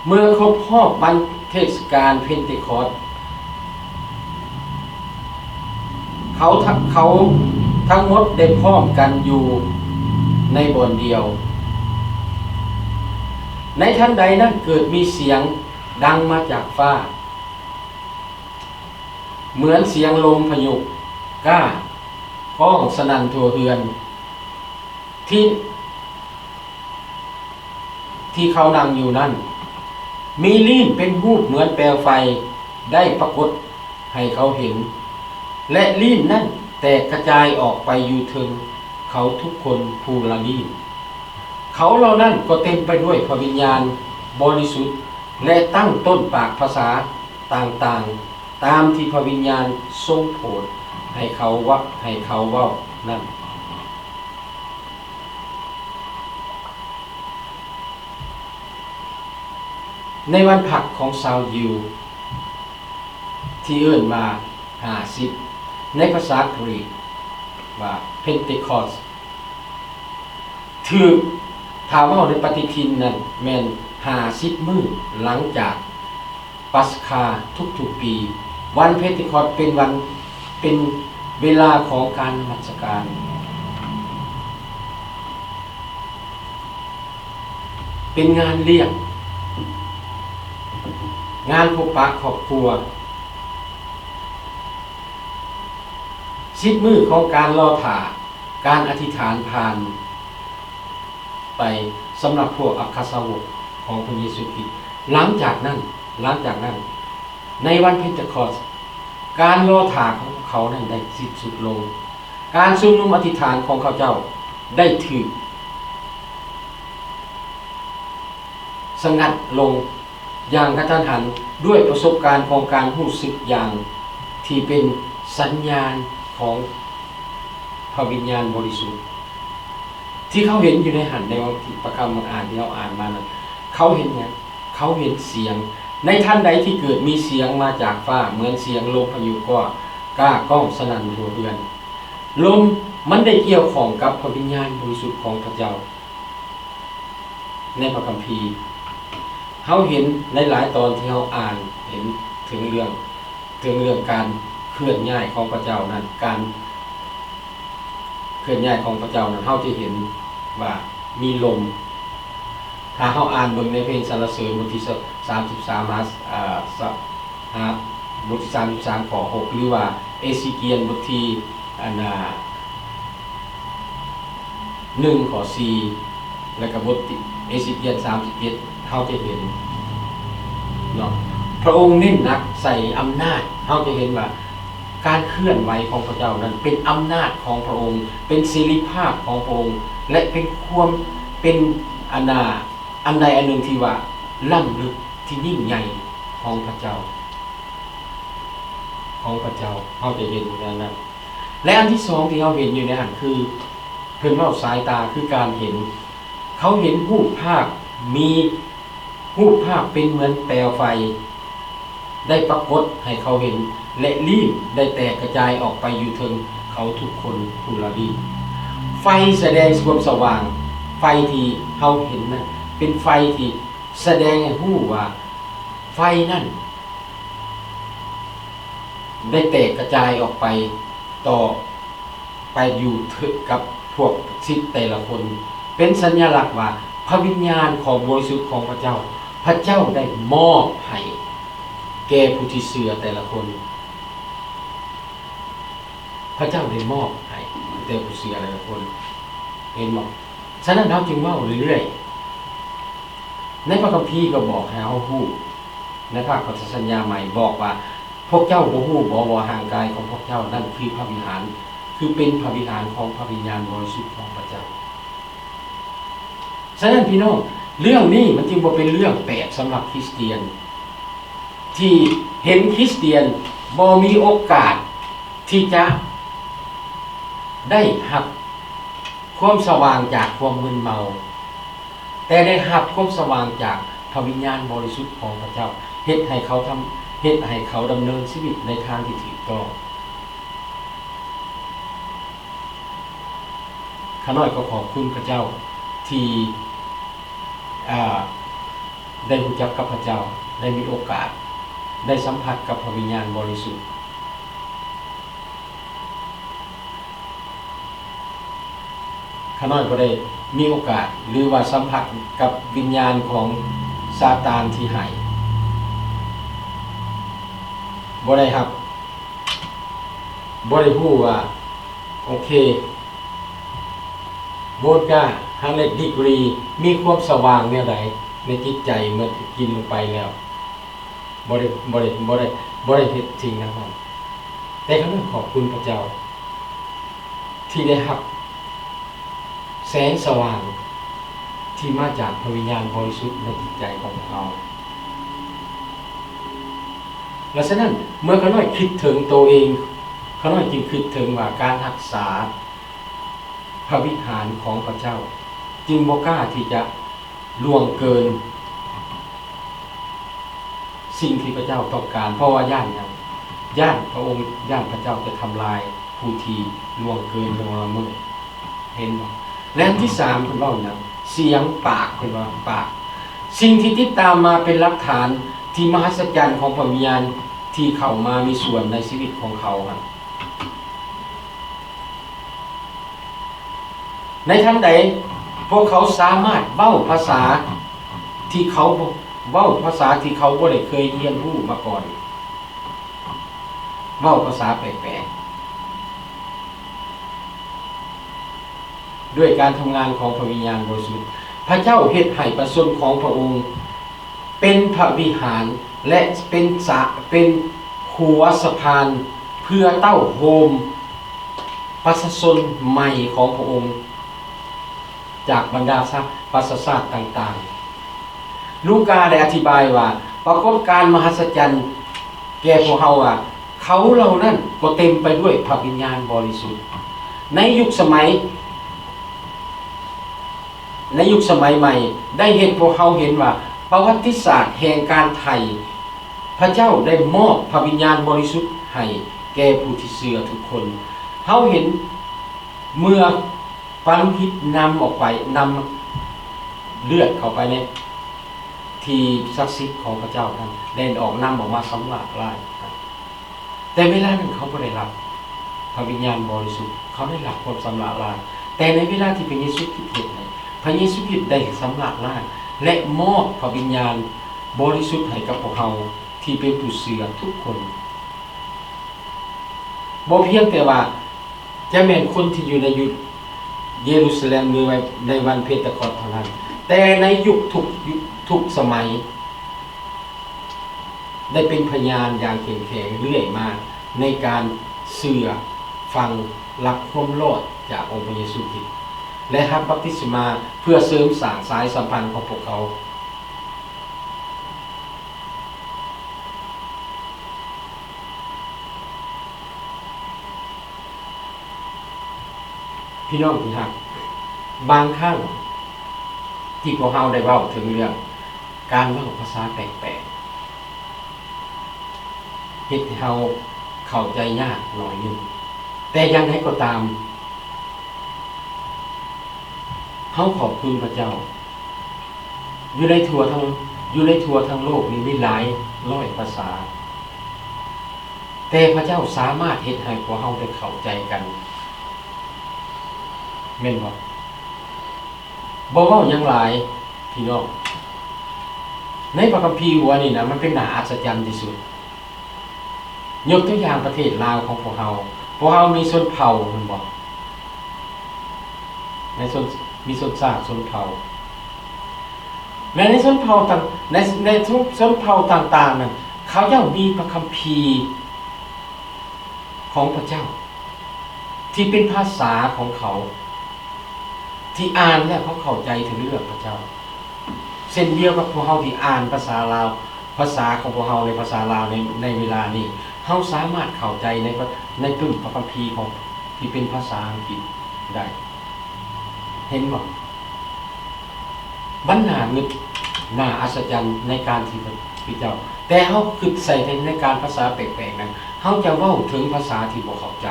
ເມື່ອຄົບຮອບວັນເທດສະການເພັນເຕຄອດ, ເຂົາ, ເຂົາທັງໝົດໄດ້ພ້ອມກັນຢູ່ໃນບ່ອນດຽວ. ໃນທັນໃດນັ້ນເກີດມີສຽງດັງມາຈາກຟ້າ ເໝືອນສຽງລົມພາຍຸກ້າກ້ອງສະໜັ່ນທົ່ວເຮືອນທີ່, ທີ່ເຂົານັ່ງຢູ່ນັ້ນ. ມີລີ້ນເປັນຮູບເໝືອນແປວໄຟໄດ້ປາກົດໃຫ້ເຂົາເຫັນ ແລະ ລີ້ນນັ້ນແຕກກະຈາຍອອກໄປຢູ່ເທິງເຂົາທຸກຄົນຜູ້ລະລີ້ນ. ເຂົາເຫຼົ່ານັ້ນກໍເຕັມໄປດ້ວຍພະວິນຍານບໍລິສຸດ ແລະ ຕັ້ງຕົ້ນປາກພາສາຕ່າງໆ ຕາມທີ່ພະວິນຍານຊົງໂຜດໃຫ້ເຂົາເວົ້າ, ໃຫ້ເຂົາເວົ້ານັ້ນ. ໃນວັນພັກຂອງຊາວຢິວ ທີ່ເອີ້ນວ່າຫ້າສິບ ໃນພາສາກຣີກວ່າ Pentecost ຖືກ, ຖ້າເວົ້າໃນປະຕິທິນນັ້ນແມ່ນຫ້າສິບມື້ຫຼັງຈາກປັດສະຄາທຸກໆປີ. ວັນ Pentecost ເປັນວັນ, ເປັນເວລາຂອງການນະມັດສະການ. ເປັນງານລ້ຽງ, ງານພົບປະຄອບຄົວ. ສິບມື້ຂອງການລໍຖ້າ, ການອະທິຖານຜ່ານໄປສຳລັບພວກອັກຄະສາວົກຂອງພະເຢຊູຄຣິດ. ຫຼັງຈາກນັ້ນ, ຫຼັງຈາກນັ້ນ, ໃນວັນເພັນຕາຄອດ, ການລໍຖ້າຂອງພວກເຂົານັ້ນໄດ້ສິ້ນສຸດລົງ. ການຊຸມນຸມອະທິຖານຂອງເຂົາເຈົ້າໄດ້ຖືກສະຫງັດລົງຢ່າງກະທັນຫັນ ດ້ວຍປະສົບການຂອງການຮູ້ສຶກຢ່າງທີ່ເປັນສັນຍານຂອງພະວິນຍານບໍລິສຸດ ທີ່ເຂົາເຫັນຢູ່ໃນຫັ້ນ ໃນວັນທີ ພະຄຳບາງອ່ານທີ່ເຮົາອ່ານມານັ້ນ. ເຂົາເຫັນຫຍັງ? ເຂົາເຫັນສຽງ. ໃນທັນໃດທີ່ເກີດມີສຽງມາຈາກຟ້າ ເໝືອນສຽງລົມພາຍຸກໍກ້າກ້ອງສະໜັ່ນທົ່ວເຮືອນ. ລົມມັນໄດ້ກ່ຽວຂ້ອງກັບພະວິນຍານບໍລິສຸດຂອງພະເຈົ້າ. ໃນພະຄຳພີ ເຮົາເຫັນໃນຫຼາຍຕອນທີ່ເຮົາອ່ານເຫັນເຖິງເລື່ອງ, ເຖິງເລື່ອງການເຄື່ອນຍ້າຍຂອງພະເຈົ້ານັ້ນ, ການເຄື່ອນຍ້າຍຂອງພະເຈົ້ານັ້ນ ເຮົາຈະເຫັນວ່າມີລົມ. ຖ້າເຮົາອ່ານເບິ່ງໃນເພງສັນລະເສີນບົດທີສາມສິບສາມ ຫາ, ເອີ, ຫາບົດທີສາມສິບສາມ ຂໍ້ຫົກ ຫຼືວ່າເອຊີກຽນບົດທີ ອັນນ່າ ໜຶ່ງ ຂໍ້ສີ່ ແລະກະບົດເອເຊກຽນ ສາມສິບເຈັດ ເຮົາຈະເຫັນເນາະ ພະອົງເນັ້ນໜັກໃສ່ອຳນາດ. ເຮົາຈະເຫັນວ່າການເຄື່ອນໄຫວຂອງພະເຈົ້ານັ້ນເປັນອຳນາດຂອງພະອົງ, ເປັນເສລີພາບຂອງພະອົງ ແລະເປັນຄວາມ ເປັນອັນນ່າ ອັນໃດອັນໜຶ່ງທີ່ວ່າລ້ຳເລິກ ທີ່ຍິ່ງໃຫຍ່ຂອງພະເຈົ້າ ຂອງພະເຈົ້າ. ເຮົາຈະເຫັນແນວນັ້ນ ແລະອັນທີສອງທີ່ເຮົາເຫັນຢູ່ໃນຫັ້ນຄື ເພິ່ນເວົ້າສາຍຕາ ຄືການເຫັນ. ເຂົາເຫັນຮູບພາບ ມີຮູບພາບເປັນເໝືອນແປວໄຟ ໄດ້ປາກົດໃຫ້ເຂົາເຫັນ ແລະລີບໄດ້ແຕກກະຈາຍອອກໄປຢູ່ເທິງເຂົາທຸກຄົນຜູ້ລະລີບ. ໄຟສະແດງຄວາມສະຫວ່າງ, ໄຟທີ່ເຮົາເຫັນນັ້ນເປັນໄຟທີ່ສະແດງໃຫ້ຮູ້ວ່າ ໄຟນັ້ນໄດ້ແຕກກະຈາຍອອກໄປຕໍ່ ໄປຢູ່ເທິງກັບພວກສິດແຕ່ລະຄົນ ເປັນສັນຍະລັກວ່າພະວິນຍານຂອງບໍລິສຸດຂອງພະເຈົ້າ ພະເຈົ້າໄດ້ມອບໃຫ້ແກ່ຜູ້ທີ່ເຊື່ອແຕ່ລະຄົນ. ພະເຈົ້າໄດ້ມອບໃຫ້ແກ່ຜູ້ເຊື່ອແຕ່ລະຄົນ. ເຫັນບໍ່? ສະນັ້ນເຮົາຈຶ່ງເວົ້າເລື້ອຍໆ ໃນພະຄຳພີກໍບອກໃຫ້ເຮົາຮູ້ ໃນພາກພັນທະສັນຍາໃໝ່ບອກວ່າ ພວກເຈົ້າບໍ່ຮູ້ບໍວ່າຮ່າງກາຍຂອງພວກເຈົ້ານັ້ນຄືພະວິຫານ ຄືເປັນພະວິຫານຂອງພະວິນຍານບໍລິສຸດຂອງພະເຈົ້າ? ສະນັ້ນພີ່ນ້ອງ ເລື່ອງນີ້ມັນຈຶ່ງບໍ່ເປັນເລື່ອງແປກສຳລັບຄຣິສຕຽນ ທີ່ເຫັນຄຣິສຕຽນບໍ່ມີໂອກາດທີ່ຈະ ໄດ້ຮັບຄວາມສະຫວ່າງຈາກຄວາມມຶນເມົາ, ແຕ່ໄດ້ຮັບຄວາມສະຫວ່າງຈາກພະວິນຍານບໍລິສຸດຂອງພະເຈົ້າ, ເຮັດໃຫ້ເຂົາທຳ, ເຮັດໃຫ້ເຂົາດຳເນີນຊີວິດໃນທາງທີ່ຖືກຕ້ອງ. ຂ້ານ້ອຍກໍຂອບຄຸນພະເຈົ້າທີ່ ອາ ໄດ້ຮູ້ຈັກກັບພະເຈົ້າ, ໄດ້ມີໂອກາດໄດ້ສຳຜັດກັບພະວິນຍານບໍລິສຸດ. ຂ້ານ້ອຍບໍ່ໄດ້ມີໂອກາດ ຫຼືວ່າສຳຜັດກັບວິນຍານຂອງຊາຕານທີ່ຮ້າຍ, ບໍ່ໄດ້ຮັບ, ບໍ່ໄດ້ຮູ້ວ່າ ໂອເຄ ໂວດກາ one hundred degree ມີຄວາມສະຫວ່າງແນວໃດໃນຈິດໃຈເມື່ອກິນລົງໄປແລ້ວ? ບໍ່ໄດ້, ບໍ່ໄດ້, ບໍ່ໄດ້, ບໍ່ໄດ້ເຮັດສິ່ງນັ້ນ. ແຕ່ຂ້ານ້ອຍຂອບຄຸນພະເຈົ້າທີ່ໄດ້ຮັບແສງສະຫວ່າງທີ່ມາຈາກພະວິນຍານບໍລິສຸດໃນຈິດໃຈຂອງພວກເຮົາ. ແລະສະນັ້ນ ເມື່ອຂ້ານ້ອຍຄິດເຖິງໂຕເອງ, ຂ້ານ້ອຍຈຶ່ງຄິດເຖິງວ່າການຮັກສາ ພະວິຫານຂອງພະເຈົ້າ, ຈຶ່ງບໍ່ກ້າທີ່ຈະລ່ວງເກີນສິ່ງທີ່ພະເຈົ້າຕ້ອງການ, ເພາະວ່າຢ້ານຫຍັງ? ຢ້ານພະອົງ, ຢ້ານພະເຈົ້າຈະທຳລາຍຜູ້ທີ່ລ່ວງເກີນ ລ່ວງລະເມີດ. ເຫັນບໍ່? ແລະອັນທີສາມ ເພິ່ນເວົ້າຫຍັງ? ສຽງປາກ, ເພິ່ນວ່າປາກ. ສິ່ງທີ່ຕິດຕາມມາເປັນຫຼັກຖານທີ່ມະຫັດສະຈັນຂອງພະວິນຍານທີ່ເຂົ້າມາມີສ່ວນໃນຊີວິດຂອງເຂົາຫັ້ນ. ໃນທັນໃດ ພວກເຂົາສາມາດເວົ້າພາສາທີ່ເຂົາບໍ່, ເວົ້າພາສາທີ່ເຂົາບໍ່ໄດ້ເຄີຍຮຽນຮູ້ມາກ່ອນ, ເວົ້າພາສາແປກໆ ດ້ວຍການທຳງານຂອງພະວິນຍານບໍລິສຸດ. ພະເຈົ້າເຮັດໃຫ້ປະຊາຊົນຂອງພະອົງ ເປັນພະວິຫານ ແລະ ເປັນສະ, ເປັນຂົວສະພານເພື່ອເຕົ້າໂຮມປະຊາຊົນໃໝ່ຂອງພະອົງ ຈາກບັນດາຊາ, ປະຊາຊາດຕ່າງໆ. ລູກາໄດ້ອະທິບາຍວ່າ ປາກົດການມະຫັດສະຈັນແກ່ພວກເຮົາວ່າ ເຂົາເຫຼົ່ານັ້ນກໍເຕັມໄປດ້ວຍພະວິນຍານບໍລິສຸດ. ໃນຍຸກສະໄໝ, ໃນຍຸກສະໄໝໃໝ່ ໄດ້ເຮັດພວກເຮົາເຫັນວ່າ ປະຫວັດຕິສາດແຫ່ງການໄຖ່ ພະເຈົ້າໄດ້ມອບພະວິນຍານບໍລິສຸດໃຫ້ແກ່ຜູ້ທີ່ເຊື່ອທຸກຄົນ. ເຮົາເຫັນເມື່ອຟັນພິດນຳອອກໄປ, ນຳເລືອດເຂົ້າໄປໃນທີ່ສັກສິດຂອງພະເຈົ້ານັ້ນ ແລ່ນອອກ, ນຳອອກມາຊຳລະລ້າງ. ແຕ່ເວລານັ້ນເຂົາບໍ່ໄດ້ຮັບພະວິນຍານບໍລິສຸດ, ເຂົາໄດ້ຮັບຄວາມຊຳລະລ້າງ. ແຕ່ໃນເວລາທີ່ພະເຢຊູຄຣິດເຮັດໃຫ້, ພະເຢຊູຄຣິດໄດ້ຊຳລະລ້າງ ແລະ ມອບພະວິນຍານບໍລິສຸດໃຫ້ກັບພວກເຮົາທີ່ເປັນຜູ້ເຊື່ອທຸກຄົນ. ບໍ່ພຽງແຕ່ວ່າ ຈະແມ່ນຄົນທີ່ຢູ່ໃນຢູ ເຢຣູຊາແລັມ ຫຼື ໃນວັນເພນຕາຄອດເທົ່ານັ້ນ, ແຕ່ໃນຍຸກທຸກ ຍຸກທຸກສະໄໝ ໄດ້ເປັນພະຍານຢ່າງເຂັ້ມແຂງເລື້ອຍມາ ໃນການເຊື່ອຟັງ ຮັບຄວາມລອດຈາກອົງພະເຢຊູຄຣິດ ແລະ ຮັບບັບຕິສະມາ ເພື່ອເສີມສ້າງສາຍສຳພັນຂອງພວກເຂົາ. ພີ່ນ້ອງທີ່ຮັກ, ບາງຄັ້ງທີ່ພວກເຮົາໄດ້ເວົ້າເຖິງເລື່ອງການເວົ້າພາສາແປກໆ ເຮັດໃຫ້ເຮົາເຂົ້າໃຈຍາກໜ້ອຍໜຶ່ງ, ແຕ່ຢ່າງໃດກໍຕາມ ເຮົາຂອບຄຸນພະເຈົ້າ, ຢູ່ໃນທົ່ວທັງ ຢູ່ໃນທົ່ວທັງໂລກນີ້ມີຫຼາຍຮ້ອຍພາສາ, ແຕ່ພະເຈົ້າສາມາດເຮັດໃຫ້ພວກເຮົາໄດ້ເຂົ້າໃຈກັນ ແມ່ນບໍ່? ບໍ່ເວົ້າຫຍັງຫຼາຍພີ່ນ້ອງ, ໃນພະຄຳພີຫົວນີ້ນະ ມັນເປັນໜ້າອັດສະຈັນທີ່ສຸດ. ຍົກຕົວຢ່າງປະເທດລາວຂອງພວກເຮົາ, ພວກເຮົາມີຊົນເຜົ່າແມ່ນບໍ່? ໃນຊົນ ມີຊົນຊາດຊົນເຜົ່າ, ແລະ ໃນຊົນເຜົ່າຕ່າງ ໃນ ໃນຊົນ ຊົນເຜົ່າຕ່າງໆນັ້ນ ເຂົາເຈົ້າມີພະຄຳພີຂອງພະເຈົ້າ ທີ່ເປັນພາສາຂອງເຂົາ ທີ່ອ່ານແລ້ວເຂົາເຂົ້າໃຈເຖິງເລື່ອງພະເຈົ້າ. ເຊັ່ນດຽວກັບພວກເຮົາທີ່ອ່ານພາສາລາວ, ພາສາຂອງພວກເຮົາໃນພາສາລາວໃນ ໃນເວລານີ້, ເຮົາສາມາດເຂົ້າໃຈໃນ ໃນປຶ້ມພະຄຳພີຂອງ ທີ່ເປັນພາສາອັງກິດໄດ້. ເຫັນບໍ່? ມັນໜ້າງຶດ, ໜ້າອັດສະຈັນໃນການທີ່ພະເຈົ້າ, ແຕ່ເຮົາຄິດໃສ່ໃນ ໃນການພາສາແປກໆນັ້ນ, ເຮົາຈະເວົ້າເຖິງພາສາທີ່ບໍ່ເຂົ້າໃຈ.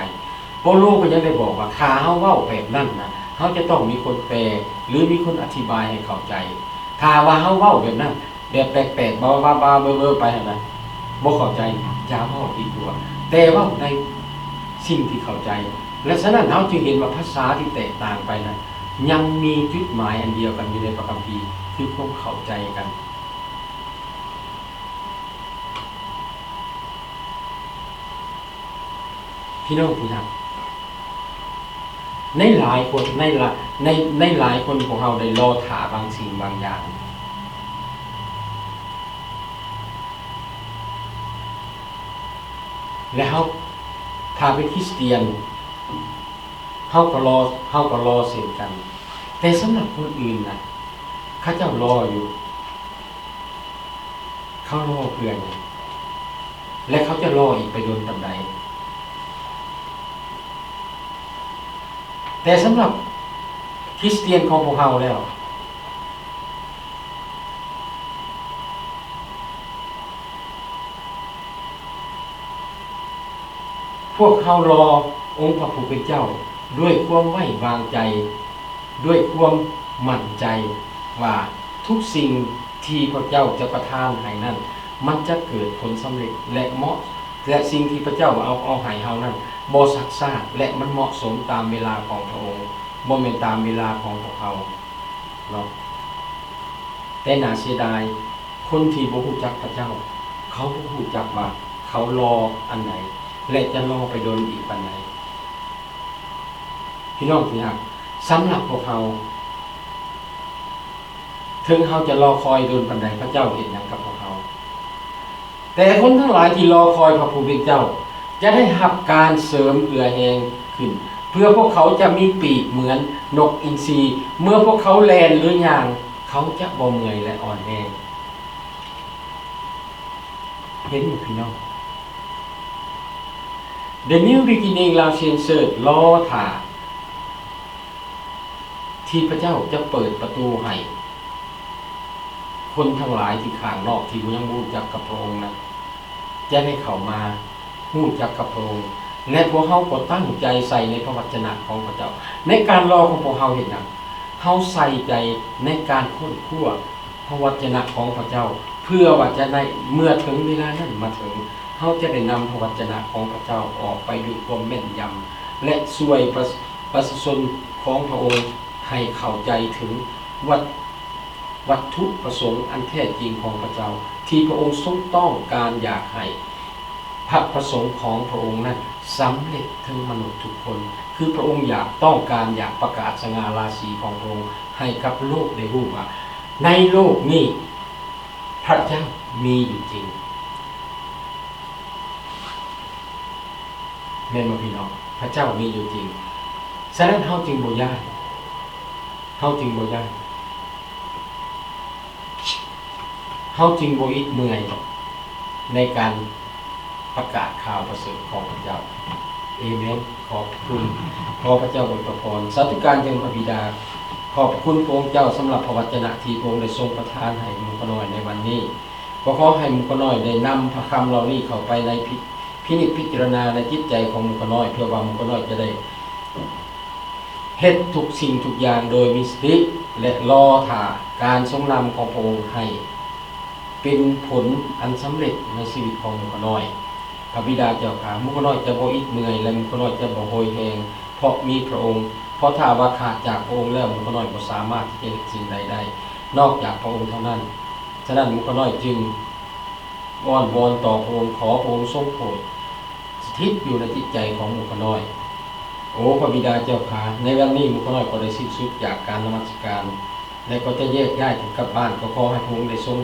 ເປົາໂລກໍຍັງໄດ້ບອກວ່າ ຖ້າເຮົາເວົ້າແບບນັ້ນນະ, ເຮົາຈະຕ້ອງມີຄົນແປ ຫຼື ມີຄົນອະທິບາຍໃຫ້ເຂົ້າໃຈ. ຖ້າວ່າເຮົາເວົ້າແບບນັ້ນ, ແບບແປກໆ ບ້າໆ ເບີໆ ໄປຫັ້ນນະ, ບໍ່ເຂົ້າໃຈ, ຢ່າເວົ້າດີກວ່າ, ແຕ່ເວົ້າໃນສິ່ງທີ່ເຂົ້າໃຈ. ແລະ ສະນັ້ນ ເຮົາຈຶ່ງເຫັນວ່າພາສາທີ່ແຕກຕ່າງໄປນັ້ນ ຍັງມີຈຸດໝາຍອັນດຽວກັນຢູ່ໃນພະຄຳພີ ຄືຄວາມເຂົ້າໃຈກັນ. ພີ່ນ້ອງທີ່ຮັກ, ໃນຫຼາຍຄົນ ໃນຫຼາຍ ໃນ ໃນຫຼາຍຄົນຂອງເຮົາໄດ້ລໍຖ້າບາງສິ່ງບາງຢ່າງ ແລະ ເຮົາ ຖ້າເປັນຄຣິສຕຽນ ເຮົາກໍລໍ ເຮົາກໍລໍເຊັ່ນກັນ. ແຕ່ສຳລັບຄົນອື່ນນະ ເຂົາເຈົ້າລໍຢູ່. ເຂົາລໍເພື່ອຫຍັງ ແລະ ເຂົາຈະລໍອີກໄປດົນປານໃດ? ແຕ່ສຳລັບຄຣິສຕຽນຂອງພວກເຮົາແລ້ວ, ພວກເຮົາລໍອົງພະຜູ້ເປັນເຈົ້າດ້ວຍຄວາມໄວ້ວາງໃຈ, ດ້ວຍຄວາມໝັ້ນໃຈວ່າທຸກສິ່ງທີ່ພະເຈົ້າຈະປະທານໃຫ້ນັ້ນ ມັນຈະເກີດຜົນສຳເລັດ ແລະ ເໝາະ ແລະ ສິ່ງທີ່ພະເຈົ້າເອົາ ເອົາໃຫ້ເຮົານັ້ນບໍ່ຊັກຊ້າ ແລະ ມັນເໝາະສົມຕາມເວລາຂອງພະອົງ, ບໍ່ແມ່ນຕາມເວລາຂອງພວກເຮົາເນາະ. ແຕ່ໜ້າເສຍດາຍ, ຄົນທີ່ບໍ່ຮູ້ຈັກພະເຈົ້າ, ເຂົາບໍ່ຮູ້ຈັກວ່າເຂົາລໍອັນໃດ ແລະ ຈະລໍໄປດົນອີກປານໃດ. ພີ່ນ້ອງທີ່ຮັກ, ສຳລັບພວກເຮົາ, ເຖິງເຮົາຈະລໍຄອຍດົນປານໃດ, ພະເຈົ້າເຮັດຫຍັງກັບພວກເຮົາ? ແຕ່ຄົນທັງຫຼາຍທີ່ລໍຄອຍພະຜູ້ເປັນເຈົ້າ ຈະໄດ້ຮັບການເສີມເຫື່ອແຮງຂຶ້ນ, ເພື່ອພວກເຂົາຈະມີປີກເໝືອນນົກອິນຊີ. ເມື່ອພວກເຂົາແລ່ນ ຫຼື ຍ່າງ, ເຂົາຈະບໍ່ເມື່ອຍ ແລະ ອ່ອນແຮງ. ເຫັນບໍ່ພີ່ນ້ອງ? The New Beginning Laotian Church ລໍຖ້າ ທີ່ພະເຈົ້າຈະເປີດປະຕູໃຫ້ຄົນທັງຫຼາຍທີ່ຂ້າງນອກທີ່ຍັງບໍ່ຮູ້ຈັກກັບພະອົງນັ້ນ ຈະໄດ້ເຂົ້າມາຮູ້ຈັກກັບພະອົງ, ແລະ ພວກເຮົາກໍຕັ້ງໃຈໃສ່ໃນພະວັດຈະນະຂອງພະເຈົ້າ. ໃນການລໍຂອງພວກເຮົາເຮັດຫຍັງ? ເຮົາໃສ່ໃຈໃນການຄົ້ນຄວ້າພະວັດຈະນະຂອງພະເຈົ້າ ເພື່ອວ່າຈະໄດ້ ເມື່ອເຖິງເວລານັ້ນມາເຖິງ, ເຮົາຈະໄດ້ນຳພະວັດຈະນະຂອງພະເຈົ້າອອກໄປດ້ວຍຄວາມແມ່ນຢຳ ແລະ ຊ່ວຍປະ ປະຊາຊົນຂອງພະອົງໃຫ້ເຂົ້າໃຈເຖິງວັດ ວັດຖຸປະສົງອັນແທ້ຈິງຂອງພະເຈົ້າ ທີ່ພະອົງຊົງຕ້ອງການຢາກໃຫ້ ພະປະສົງຂອງພະອົງນັ້ນສຳເລັດເຖິງມະນຸດທຸກຄົນ ຄືພະອົງຢາກ ຕ້ອງການຢາກປະກາດສະຫງ່າລາສີຂອງພະອົງໃຫ້ກັບໂລກໄດ້ຮູ້ວ່າ ໃນໂລກນີ້ພະເຈົ້າມີຢູ່ຈິງ. ແມ່ນບໍ່ພີ່ນ້ອງ? ພະເຈົ້າມີຢູ່ຈິງ. ສະນັ້ນເຮົາຈຶ່ງບໍ່ຢ້ານ, ເຮົາຈຶ່ງບໍ່ຢ້ານ, ເຮົາຈຶ່ງບໍ່ອິດເມື່ອຍດອກ ໃນການປະກາດຂ່າວປະເສີດຂອງພະເຈົ້າ. ເອເມນ. ຂອບພະຄຸນ. ຂໍພະເຈົ້າອວຍພະພອນ. ສາທຸການແດ່ພະບິດາ, ຂອບພະຄຸນພະອົງເຈົ້າສຳລັບພະວັດຈະນະທີ່ພະອົງໄດ້ຊົງປະທານໃຫ້ໝູ່ຂ້ານ້ອຍໃນວັນນີ້. ກໍຂໍໃຫ້ໝູ່ຂ້ານ້ອຍໄດ້ນຳພະຄຳເຫຼົ່ານີ້ເຂົ້າໄປໃນພິ ພິນິດພິຈາລະນາໃນຈິດໃຈຂອງໝູ່ຂ້ານ້ອຍ ເພື່ອວ່າໝູ່ຂ້ານ້ອຍຈະໄດ້ເຮັດທຸກສິ່ງທຸກຢ່າງໂດຍມີສະຕິ ແລະ ລໍຖ້າການຊົງນຳຂອງພະອົງໃຫ້ເປັນຜົນອັນສຳເລັດໃນຊີວິດຂອງໝູ່ຂ້ານ້ອຍ. ພະບິດາເຈົ້າຂ້າ, ໝູ່ຂ້ານ້ອຍຈະບໍ່ອິດເມື່ອຍ ແລະ ໝູ່ຂ້ານ້ອຍຈະບໍ່ໂຫຍແຮງ ເພາະມີພະອົງ. ເພາະຖ້າວ່າຂາດຈາກພະອົງແລ້ວ ໝູ່ຂ້ານ້ອຍບໍ່ສາມາດທີ່ຈະເຮັດສິ່ງໃດໄດ້ ນອກຈາກພະອົງເທົ່ານັ້ນ. ສະນັ້ນ ໝູ່ຂ້ານ້ອຍຈຶ່ງ ອ້ອນວອນຕໍ່ພະອົງ, ຂໍພະອົງຊົງໂປດສະຖິດຢູ່ໃນຈິດໃຈຂອງໝູ່ຂ້ານ້ອຍ. ໂອ ພະບິດາເຈົ້າຂ້າ, ໃນວັນນີ້ໝູ່ຂ້ານ້ອຍກໍໄດ້ສິ້ນສຸດຈາກການນະມັດສະການ ແລະ ກໍຈະແຍກຍ້າຍກັນກັບບ້ານ. ກໍຂໍໃຫ້ພະອົງໄດ້ຊົງ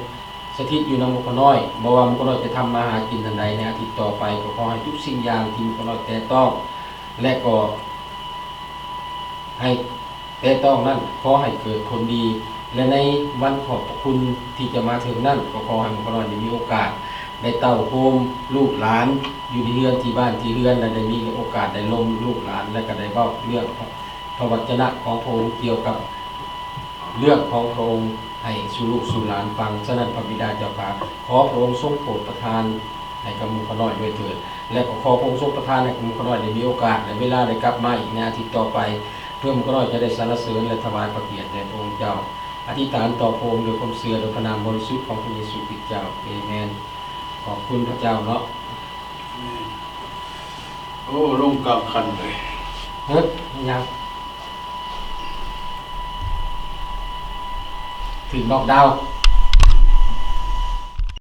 ສະຖິດຢູ່ນຳໝູ່ຂ້ານ້ອຍ, ບໍ່ວ່າໝູ່ຂ້ານ້ອຍຈະທຳມາຫາກິນອັນໃດໃນອາທິດຕໍ່ໄປ, ກໍຂໍໃຫ້ທຸກສິ່ງຢ່າງທີ່ໝູ່ຂ້ານ້ອຍແຕະຕ້ອງ ແລະ ກໍ ໃຫ້ແຕະຕ້ອງນັ້ນ ຂໍໃຫ້ເກີດຜົນດີ ແລະ ໃນວັນຂອບພະຄຸນທີ່ຈະມາເຖິງນັ້ນ ກໍຂໍໃຫ້ໝູ່ຂ້ານ້ອຍໄດ້ມີໂອກາດໄດ້ເຕົ້າໂຮມລູກຫຼານຢູ່ທີ່ເຮືອນ ທີ່ບ້ານ ທີ່ເຮືອນ ແລະ ໄດ້ມີໂອກາດໄດ້ລົມລູກຫຼານ ແລະ ກໍໄດ້ເວົ້າເລື່ອງພະວັດຈະນະຂອງພະອົງ ກ່ຽວກັບເລື່ອງຂອງພະອົງໃຫ້ສູ່ລູກສູ່ຫຼານຟັງ. ສະນັ້ນ ພະບິດາເຈົ້າຂ້າ ຂໍພະອົງຊົງໂປດປະທານ ໃຫ້ກັບໝູ່ຂ້ານ້ອຍດ້ວຍເທີ້ນ ແລະ ກໍຂໍພະອົງຊົງປະທານໃຫ້ກັບໝູ່ຂ້ານ້ອຍໄດ້ມີໂອກາດ ແລະ ເວລາໄດ້ກັບມາອີກໃນອາທິດຕໍ່ໄປ ເພື່ອໝູ່ຂ້ານ້ອຍຈະໄດ້ສັນລະເສີນ ແລະ ຖວາຍພະກຽດແດ່ພະອົງເຈົ້າ. ອະທິຖານຕໍ່ພະອົງດ້ວຍຄວາມເຊື່ອ ໂດຍພະນາມບໍລິສຸດຂອງພະເຢຊູຄຣິດເຈົ້າ. ເອເມນ. ຂອບຄຸນພະເຈົ້າເນາະ. ແມ່ນ. ໂອ້ ລົງກາງຄັນເລີຍ. ເຮີ້ຍ ແມ່ນຫຍັງ? ຖືກນັອກດາວ.